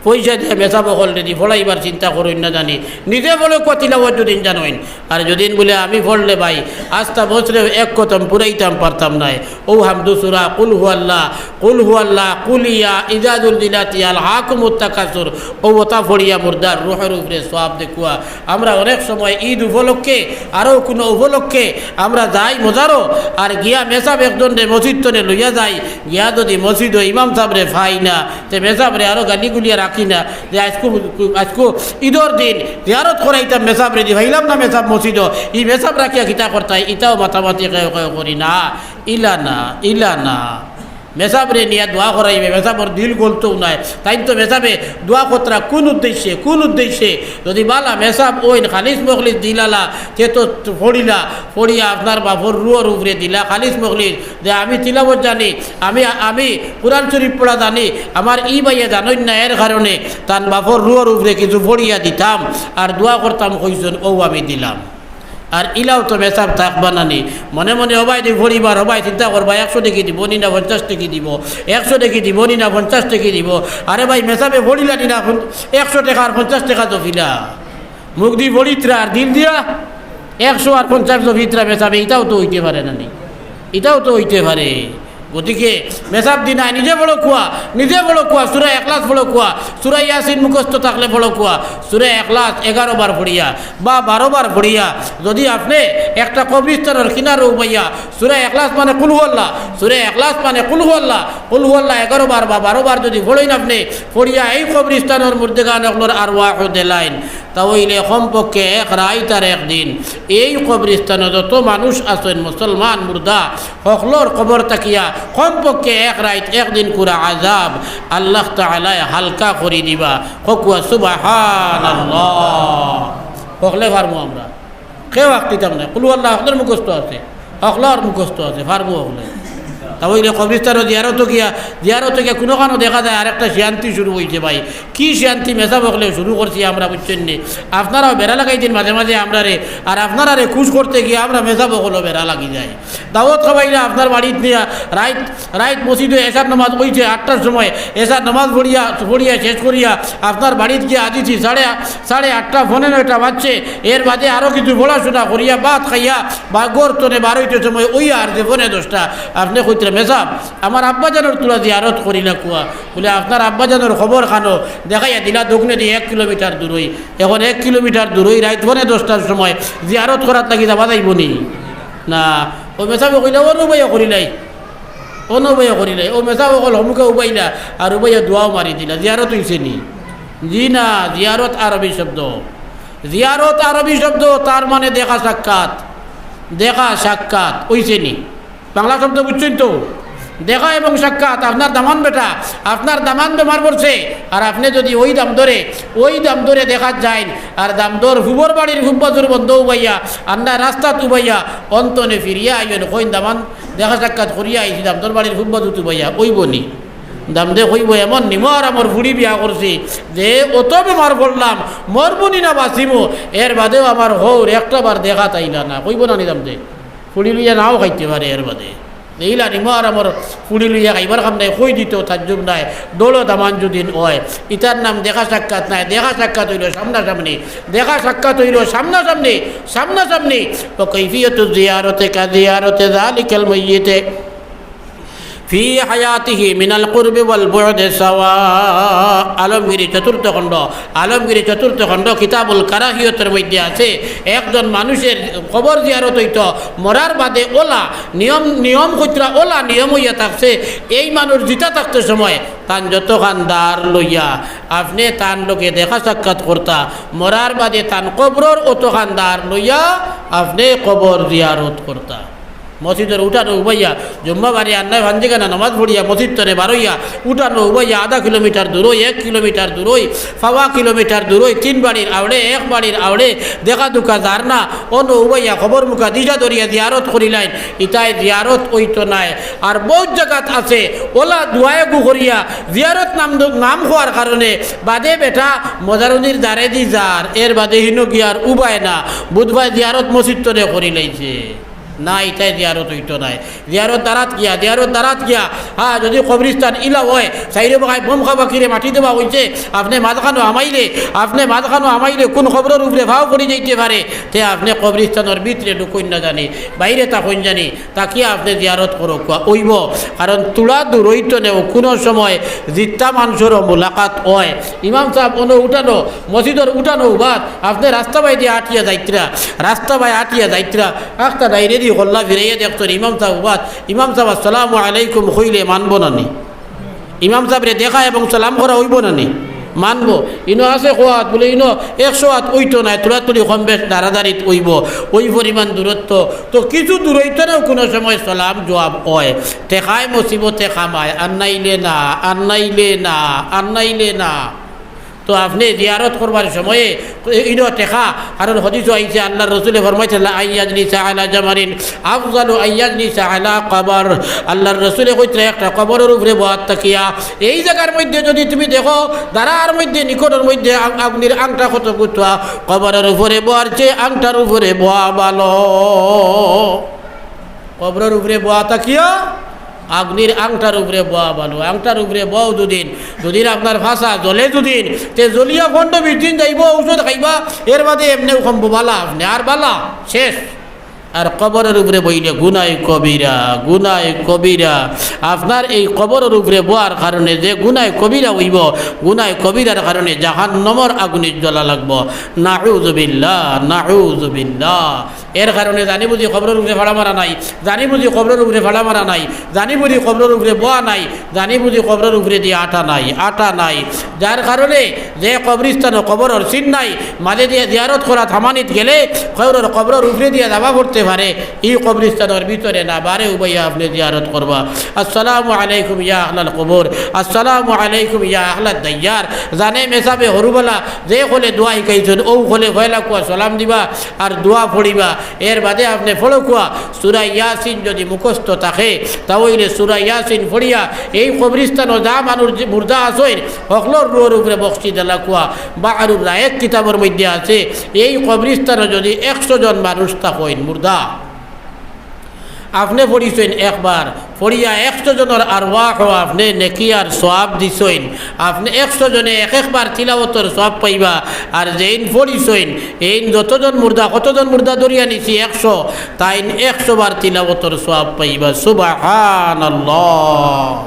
পয়সা দিয়া মেসাব অকলরে দি পড়াইবার চিন্তা করইন না জানি। নিজে পড়উক্কা তিলাওয়াত যুদিন জানইন। আর যুদিন বুলে আমি পড়লে ভাই, আস্তা বছরে এক খতম পুরাইতাম পারতাম নায়। অউ হামদু সূরা, কুল হু আল্লাহ, কুল হু আল্লাহ, কুলিয়া, ইজা জুলজিলাত, আলহাকুমুত তাকাসুর, অউ অতা পড়িয়া মুর্দার রুহর উপরে সওয়াব দেখুয়া। আমরা অনেক সময় ঈদ উপলক্ষে, আরও কুনু উপলক্ষে আমরা যাই মজারো, আর গিয়া মেসাব একজনরে মসজিদ তনে লইয়া যাই, গিয়া যুদি মসজিদো ইমাম সাবরে পাই না, তে মেসাবরে আরো গালি গুলিয়া রাখি না যে আইজকু, আইজকু ঈদর দিন জিয়ারত করাইতাম মেসাবরে দি, পাইলাম না মেসাব মসজিদো, ই মেসাব রাখিয়া কিতা করতায়, ইতাও মাতামাতি কেউ কেউ করি না। ইলা না, ইলা না। মেসাবরে নিয়া দোয়া করাইবে, মেসাবর দিল গলতউ নায়। তাইন তো মেসাবে দোয়া করতরা কুন উদ্দেশ্যে, কুন উদ্দেশ্যে? যুদি বালা মেসাব অইন, খালিস মখলিস দিলালা, তে তো পড়িলা, পড়িয়া আপনার বাপর রুহর উপরে দিলা, খালিস মখলিস যে আমি তিলাওয়াত জানি, আমি, আমি কোরআন শরীফ পড়া জানি, আমার ই ভাইয়ে জানইন না, এর কারণে তান বাপর রুহর উপরে কিছু পড়িয়া দিতাম আর দোয়া করতাম, কইছইন, অউ আমি দিলাম। আর ইলাও তো মেসাব থাকবা না নি, মনে মনে হবায় দি পড়িবার, হবায় চিন্তা করবা, একশো টেকি দিবো নি না পঞ্চাশ টেকি দিবো, একশো টেকি দিবো নি না পঞ্চাশ টেকি দিবো। আরে ভাই, মেসাবে পড়িলা নি না, একশো টেকা আর পঞ্চাশ টেকা দফিলা। মুখ দি পড়িতরা আর দিল দিয়া একশো আর পঞ্চাশ দফিতরা মেসাবে, ইতাও তো অইতে পারে না নি, ইতাও তো অইতে পারে। গতিকে মেসাব দি নায়, নিজে পড়উক্কা, নিজে পড়উক্কা, সূরা ইখলাস পড়উক্কা, সূরা ইয়াসিন মুখস্থ থাকলে পড়উক্কা, সূরা ইখলাস এগারো বার পড়িয়া বা বারো বার পড়িয়া, যুদি আপনে একটা কবরস্থানর কিনারো উবাইয়া, সূরা ইখলাস মানে কুল হু আল্লাহ, সূরা ইখলাস মানে কুল হু আল্লাহ, কুল হু আল্লাহ এগারো বার বা বারো বার যুদি পড়ইন আপনে, পড়িয়া এই কবরস্থানর মুর্দেগান অকলর আরওয়াহ দিলাইন, তা অইলে কমপক্ষে এক রাইত আর এক দিন এই কবরস্থানো যত মানুষ আছইন, মুসলমান মুর্দা, হকলর কবর থাকিয়া কমপক্ষে এক রাইত এক দিন কুরা আজাব আল্লাহ তাআলায় হালকা করি দিবা। কউক্কা সুবহানাল্লাহ। হকলে পারমু আমরা, কেউ আটকিতাম না। কুল হু আল্লাহ হকলর মুখস্থ আছে, হকলর মুখস্থ আছে, পারমু হকলে। তা অইলে কবরস্থানো জিয়ারতো গিয়া, জিয়ারতো গিয়া কুনুখানো দেখা যায় আরেকটা শিয়ান্তি শুরু অইছে ভাই। কি শিয়ান্তি মেসাব অকলে শুরু করছি আমরা, বুঝছইন নি? আপনারাও বেড়া লাগাই দিন মাঝে মাঝে আমরারে, আর আপনারারে খুশ করতে গিয়া আমরা মেসাব অকলও বেড়া লাগি যাই। দাওয়াত খাবাইলে আপনার বাড়িত নিয়া রাইত, রাইত মসজিদো এশার নামাজ অইছে আটটার সময়, এশার নামাজ পড়িয়া, পড়িয়া শেষ করিয়া আপনার বাড়িত গিয়া হাজিছি সাড়ে আ-, সাড়ে আটটা, পৌনে নয়টা বাজছে। এর বাদে আরো কিছু পড়াশুনা করিয়া, ভাত খাইয়া বা ঘর তনে বার অইতে সময় অইয়া আর যে পৌনে দশটা, আপনে কইতরা, "মেসাব, আমার আব্বাজানর তুলা জিয়ারত করিলা কুয়া।" বুলে, "আপনার আব্বাজানর কবর খানো?" দেখাইয়া দিলা দক্ষিণেদি এক কিলোমিটার দূরই। এখন এক কিলোমিটার দূরই রাইত পৌনে দশটার সময় জিয়ারত করার লাগি যাওয়া যাইবো নি? না। অউ মেসাবে কইলা, "অনো উবাইয়া করিলাই, অনো উবাইয়া করিলাই।" অউ মেসাব অকল হমুকা উবাইলা, আর উবাইয়া দোয়াও মারি দিলা। জিয়ারত অইছে নি? জি না, জিয়ারত আরবি শব্দ। জিয়ারত আরবি শব্দ, তার মানে দেখা সাক্ষাৎ। দেখা সাক্ষাৎ অইছে নি? বাংলা শব্দ বুঝছইন তো? দেখা এবং সাক্ষাৎ। আপনার দামান বেটা, আপনার দামান বেমার পড়ছে, আর আপনে যুদি অউ দামদরে, অউ দামদরে দেখাত যাইন, আর দামদর ফুবর বাড়ির ফুব্বাজুর বন্দো উবাইয়া, আন্দায় রাস্তাত উবাইয়া, অন তনে ফিরিয়া আইন, কইন, "দামান, দেখা সাক্ষাৎ করিয়া আইছি দামদর বাড়ির ফুব্বাজুত উবাইয়া", অইবো নি? দামদে কইবো, "এমন নিমো আরামর ফুড়ি বিয়া করছি যে অত বেমার পড়লাম, মরমু নি না বাঁচিমু, এর বাদেও আমার হউর একটা বার দেখাত আইলা না।" কইবো না নি দামদে? ফুড়ি লইয়া নাও খাইতে পারে এর বাদে। ইলা নিমা আর আমার ফুড়ি লইয়া খাইবার কাম নাই, কই দিত তাজ্জুব নাই। দৌলত দামান যুদিন অয়, ইতার নাম দেখা সাক্ষাৎ নাই। দেখা সাক্ষাৎ অইলো সামনাসামনি, দেখা সাক্ষাৎ অইলো সামনাসামনি, সামনাসামনি। وكيفية زيارتك زيارة ذلك الميت في حياته من القرب والبعد سواء। আলমগিরি চতুর্থ খণ্ড, আলমগিরি চতুর্থ খণ্ড কিতাবুল কারাহিয়তর মধ্যে আছে, একজন মানুষের কবর জিয়ারত অইতো মরার বাদে অলা নিয়ম, নিয়ম কইতরা অলা নিয়ম অইয়া থাকছে, এই মানুষ জিতা থাকতে সময় তান যতখান দার লইয়া আপনে তান লগে দেখা সাক্ষাৎ করতা, মরার বাদে তান কবরর অতখান দার লইয়া আপনে কবর জিয়ারত করতা। মসজিদর উঠানো উবাইয়া, জুম্মাবারে আন্নায় ভান্দিগানা নামাজ পড়িয়া মসজিদ তনে বারইয়া, উঠানো উবাইয়া আধা কিলোমিটার দূরই, এক কিলোমিটার দূরই, ফাওয়া কিলোমিটার দূরই, তিন বাড়ির আওড়ে, এক বাড়ির আওড়ে, দেখা দুকা যার না, অনো উবাইয়া কবর মুখা দিশা ধরিয়া জিয়ারত করিলাইন, ইতায় জিয়ারত অইতো নায়। আর বউত জাগাত আছে, অলা দুয়ায় গু করিয়া জিয়ারত নাম দ-, নাম খোয়ার কারণে বাদে বেটা মজারুনির দারেদি যার, এর বাদে হিনো গিয়ার উবায় না, বুধবায় জিয়ারত মসজিদ তনে করিলাইছে। না, ইতায় জিয়ারত অইতো নায়। জিয়ারত দারাত গিয়া, জিয়ারত দারাত গিয়া। হ্যাঁ, যদি কবরিস্তান ইলা অয়, চাইরো বাগায় বম খাবা কিরে মাটি দেওয়া অইছে, আপনে মাঝখানো হামাইলে, আপনে মাঝখানো হামাইলে কুন কবরর উপরে ফাও পড়ি যাইতে পারে, তে আপনে কবরিস্তানর ভিতরে ঢুকইন না জানি, বাইরে থাকইন জানি, থাকিয়া আপনে জিয়ারত করউক্কা অইবো। কারণ তুলা দূরইতো নেও, কুনু সময় জিত্তা মানষরও মুলাকাত অয়। ইমাম সাব অনো উঠানো, মসজিদর উঠানো উবাত, আপনে রাস্তা বাইদি আটিয়া যাইতরা, রাস্তা বায় আটিয়া যাইতরা, আখতা ডাইরেদি কল্লা ফিরাইয়া দেখতরা ইমাম সাব উবাত, ইমাম সাব আসসালামু আলাইকুম কইলে মানবো না নি? ইমাম সাবরে দেখা এবং সালাম করা অইবো না নি? মানবো। ইনো আছে কো আত, বুলে ইনো একশো আত অইতো নায়, তুলাতুলি কম বেশ দারাদারিত অইবো, ওই পরিমাণ দূরত্ব। তো কিছু দূরইতো নেও কুনু সময় সালাম জুয়াব অয়। টেকায় মুসিবতে কামায়, আর নাইলে না, আর নাইলে না, আর নাইলে না। তো আপনে জিয়ারত করবার সময়ে ইনো টেকা, কারণ হাদিসো আইছে, আল্লার রসুলে ফরমাইছলা, "আন ইয়াজলিসা আলা জামারিন আফজালু আন ইয়াজলিসা আলা কবর।" আল্লার রসুলে কইতরা, একটা কবরর উপরে বওয়াত থাকিয়া, এই জাগার মধ্যে যদি তুমি দেখো, দারার মধ্যে, নিকটর মধ্যে আগ-, আগ্নির আংটা কত গুতা, কবরর উপরে বওয়ার চেয়ে আংটার উপরে বওয়া ভালো। কবরর উপরে বওয়া থাকিয়া আগ্নির আংটার উপরে বওয়া ভালো। আংটার উপরে বও দুদিন, দুদিন আপনার ফাঁসা জ্বলে দুদিন, তে জ্বলিয়া পনেরো বিশ দিন যাইবো, ঔষধ খাইবা, এর বাদে এমনেও কমবো, বালা আপনে, আর বালা শেষ। আর কবরর উপরে বইলে গুনায় কবিরা, গুনায় কবিরা। আপনার এই কবরর উপরে বওয়ার কারণে যে গুনায় কবিরা অইবো, গুনায় কবিরার কারণে জাহান্নামর আগুনে জ্বলা লাগবো। নাউজুবিল্লাহ, নাউজুবিল্লাহ। এর কারণে জানি বুঝি কবরর উপরে ফাড়া মারা নাই, জানি বুঝি কবরর উপরে ফাড়া মারা নাই, জানি বুঝি কবরর উপরে বওয়া নাই, জানি বুঝি কবরর উপরেদি আটা নাই, আটা নাই। যার কারণে যে কবরিস্তানো কবরর চিন নাই, মাঝেদি জিয়ারত করাত হামানিত গেলে কেউরর কবরর উপরেদিয়া যাওয়া পড়তে পারে, ই কবরিস্তানর ভিতরে না, বারে উবাইয়া আপনে জিয়ারত করবা। আসসালামু আলাইকুম ইয়া আহলাল কবুর, আসসালামু আলাইকুম ইয়া আহলাদ দাইয়ার। জানে মেসাবে হরুবালা যে কলে দোয়া হিকাইছইন, অউ কলে পয়লা কুয়া সালাম দিবা আর দোয়া পড়িবা। এর বাদে আপনে পড়উক্কা সূরা ইয়াসিন যদি মুখস্থ থাকে, তা অইলে সূরা ইয়াসিন পড়িয়া এই কবরিস্তানো যা মানুষ যে মুর্দা আছইন, হকলর রুহর উপরে বখশি দেলাউক্কা। বাহরুর রায়েক কিতাবর মধ্যে আছে, এই কবরিস্তানো যদি একশো জন মানুষ থাকইন মুর্দা, আপনে পড়িছইন একবার, পড়িয়া একশো জনর আরওয়াহ আপনে নেকি আর সওয়াব দিছইন। আপনে একশো জনে এক একবার তিলাওতর সওয়াব পাইবা। আর যেইন পড়িছইন, এইন যতজন মুর্দা, কতজন মুর্দা ধরিয়া নিছি? একশো। তাইন একশো বার তিলাওতর সওয়াব পাইবা। সুবহানাল্লাহ।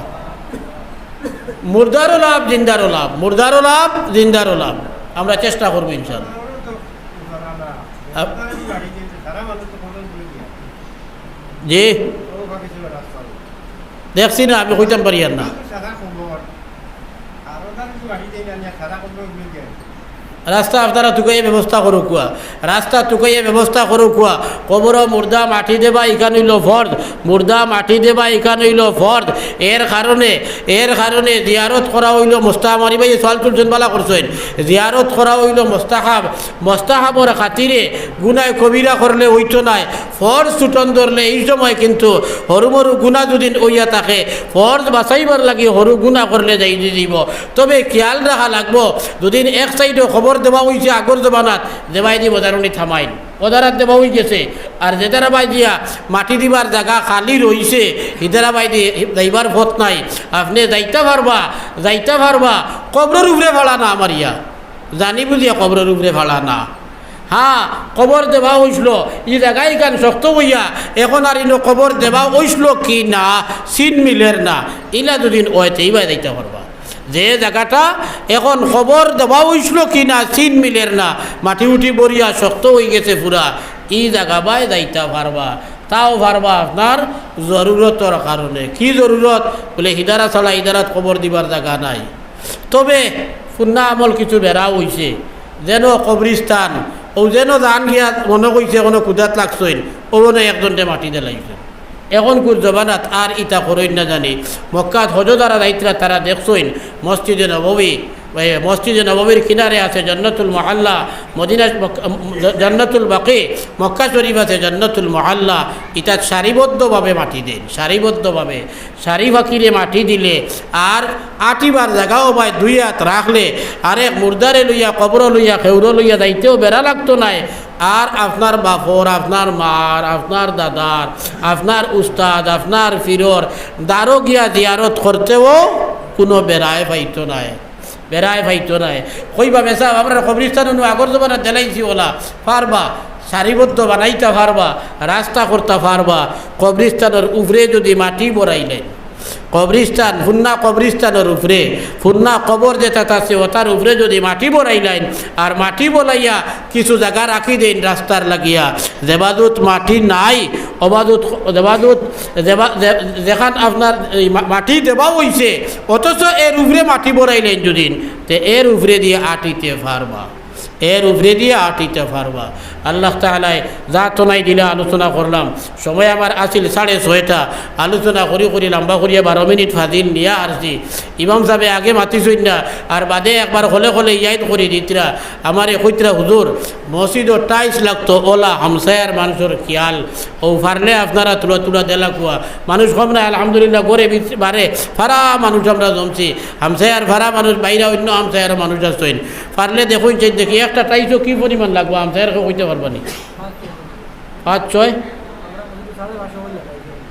মুর্দারও লাভ, জিন্দারও লাভ, মুর্দারও লাভ, জিন্দারও লাভ। আমরা চেষ্টা করবো ইনশাআল্লাহ। আপ-, জি, দেখছি না, আমি কইতাম পারি আর না। রাস্তা আপনারা তুকাইয়া ব্যবস্থা করউক্কা, রাস্তা তুকাইয়া ব্যবস্থা করউক্কা। কবরো মুর্দা মাটি দেবা, ইখান অইলো ফরজ। মুর্দা মাটি দেবা, ইখান অইলো ফরজ। এর কারণে, এর কারণে জিয়ারত করা অইলো মুস্তাহাব। আমার ভাইয়ে সওয়াল তুলছইন, বালা করছইন। জিয়ারত করা অইলো মুস্তাহাব। মুস্তাহাবর খাতিরে গুনায় কবিরা করলে অইতো নায়। ফরজ ছুটন ধরলে এই সময় কিন্তু হরু মরু গুনা যুদি অইয়া থাকে, ফরজ বাঁচাইবার লাগি হরু গুনা করলে যাইদি যাইবো। তবে খিয়াল রাখা লাগবো, যুদি এক সাইডো কবর দেওয়া অইছে আগর জমানাত, দেওয়াইদি মজারুনি থামাইন। অউ ধারাত দেওয়া অইগেছে। আর যে ধারা বায় দিয়া মাটি দিবার জাগা খালি রইছে, হি ধারা বায় দি যাইবার পথ নাই। আপনে যাইতা পারবা, যাইতা পারবা, কবরর উপরে ফাড়া না মারিয়া, জানি বুঝিয়া কবরর উপরে ফাড়া না। হ্যাঁ, কবর দেওয়া অইছিল, ই জাগা ইখান শক্ত অইয়া, এখন আর ইনো কবর দেওয়া অইছিল কি না, চিন মিলের না, ইলা যুদি অয়, তে ইবায় যাইতা পারবা। যে জাগাটা এখন কবর দেওয়া অইছিল কি না, চিন মিলের না, মাটি উটি ভরিয়া শক্ত অইগেছে পুরা, ই জাগা বায় যাইতা পারবা, তাও পারবা আপনার জরুরতর কারণে। কি জরুরত? বুলে, হি ধারা ছাড়া ই ধারাত কবর দিবার জাগা নাই। তবে পুন্না আমল কিছু বেড়া অইছে, যেন কবরিস্তান, অউ যেন জান গিয়া মনো কইছে কোনো কুদাত লাগছইন, অউ মনো একজনরে মাটি দিলাইছে। এখনকুর জমানাত আর ইতা করইন না জানি। মক্কাত হজো যারা যাইতরা তারা দেখছইন, মসজিদে নববী, এ, মসজিদে নববীর কিনারে আছে জান্নাতুল মুআল্লা, মদিনা, মক-, জান্নাতুল বাকি, মক্কা শরীফ আছে জান্নাতুল মুআল্লা, ইতাত সারিবদ্ধভাবে মাটি দেইন, সারিবদ্ধভাবে। সারি ফাকিরে মাটি দিলে আর আটিবার জাগাও বায় দুই আত রাখলে, আরেক মুর্দারে লইয়া, কবরো লইয়া, খেউরো লইয়া যাইতেও বেড়া লাগতো নায়। আর আপনার বাপর, আপনার মার, আপনার দাদার, আপনার উস্তাদ, আপনার পীরর দারো গিয়া জিয়ারত করতেও কুনু বেড়ায় পাইতো নায়, বেড়ায় পাইতো নায়। কইবা, "মেসাব, আমরার কবরিস্তান নু আগর জমানাত দিলাইছি অলা।" পারবা, সারিবদ্ধ বানাইতা পারবা, রাস্তা করতা পারবা। কবরিস্তানর উপরে যুদি মাটি ভরাইলাইন, কবরিস্তান, পুন্না কবরিস্তানর উপরে, পুন্না কবর যেটাত আছে, অতার উপরে যুদি মাটি ভরাইলাইন, আর মাটি বলাইয়া কিছু জাগা রাখি দেইন রাস্তার লাগিয়া, যেবাদুত মাটি নাই, অবাদুত, যেবাদুত, যেবা-, যে-, যেখান আপনার এই মা-, মাটি দেওয়া অইছে, অথচ এর উপরে মাটি ভরাইলাইন যুদি, তে এর উপরে দিয়া আটিতে পারবা। এর উপরে দিয়া আটিতে পারবা। আল্লাহ তাআলায় যা তো নাই দিলে আলোচনা করলাম। সময় আমার আছিল সাড়ে ছয়টা, আলোচনা করি করি লম্বা করিয়া বারো মিনিট ফাজিল নিয়া আরছি। ইমাম সাবে আগে মাতিছইন না, আর বাদে একবার খলে খলে ইয়াদ করি দিতরা। আমারে কইতরা, "হুজুর, মসজিদো tiles লাগতো, অলা হামসায়ার মানষর খিয়াল, অউ পারলে আপনারা তুলা তুলা দেলা কুয়া।" মানুষ কম নায়, আলহামদুলিল্লাহ, ঘরে বিচ-, বারে ফারা মানুষ আমরা জমছি। হামসায়ার ফারা মানুষ, বাইরা অইন্য হামসায়ার মানুষ আছইন। পারলে দেখইন, চাই দেখি, একটা tiles-ও কি পরিমাণ লাগবো, হামসায়ার কেউ কইতা পারবা নি? পাঁচ, ছয়?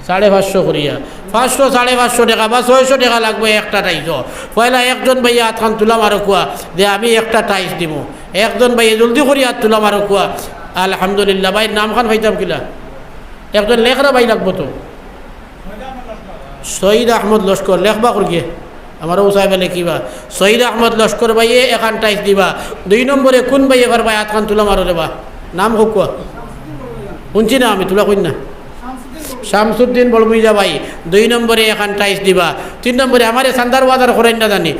সাড়ে পাঁচশো করিয়া। পাঁচশো, সাড়ে পাঁচশো টেকা বা ছয়শো টেকা লাগবো একটা tiles-ও। পয়লা একজন ভাইয়ে আতখান তুলা মারো কুয়া, যে আমি একটা tiles দিমু। একজন ভাইয়ে জলদি করি আত তুলা মারো কুয়া। আলহামদুলিল্লাহ। ভাইর নামখান পাইতাম কিলা? একজন লেখরা ভাই লাগবো তো। সৈয়দ আহমদ লস্কর, লেখবা করিয়া। আমারও সাহেব লেখিবা। সৈয়দ আহমদ লস্কর ভাইয়ে এখান tiles দিবা। দুই নম্বরে কুন ভাইয়ে পারবা? আতখান তুলা মারো রেবা। নাম কউক্কা। হুনছি না আমি, তুলা কইন না। শামসুদ্দিন বড়মুইজা ভাই, দুই নম্বরে এখান tiles দিবা। তিন নম্বরে আমারে চান্দার ওয়াদার করাইন না জানি।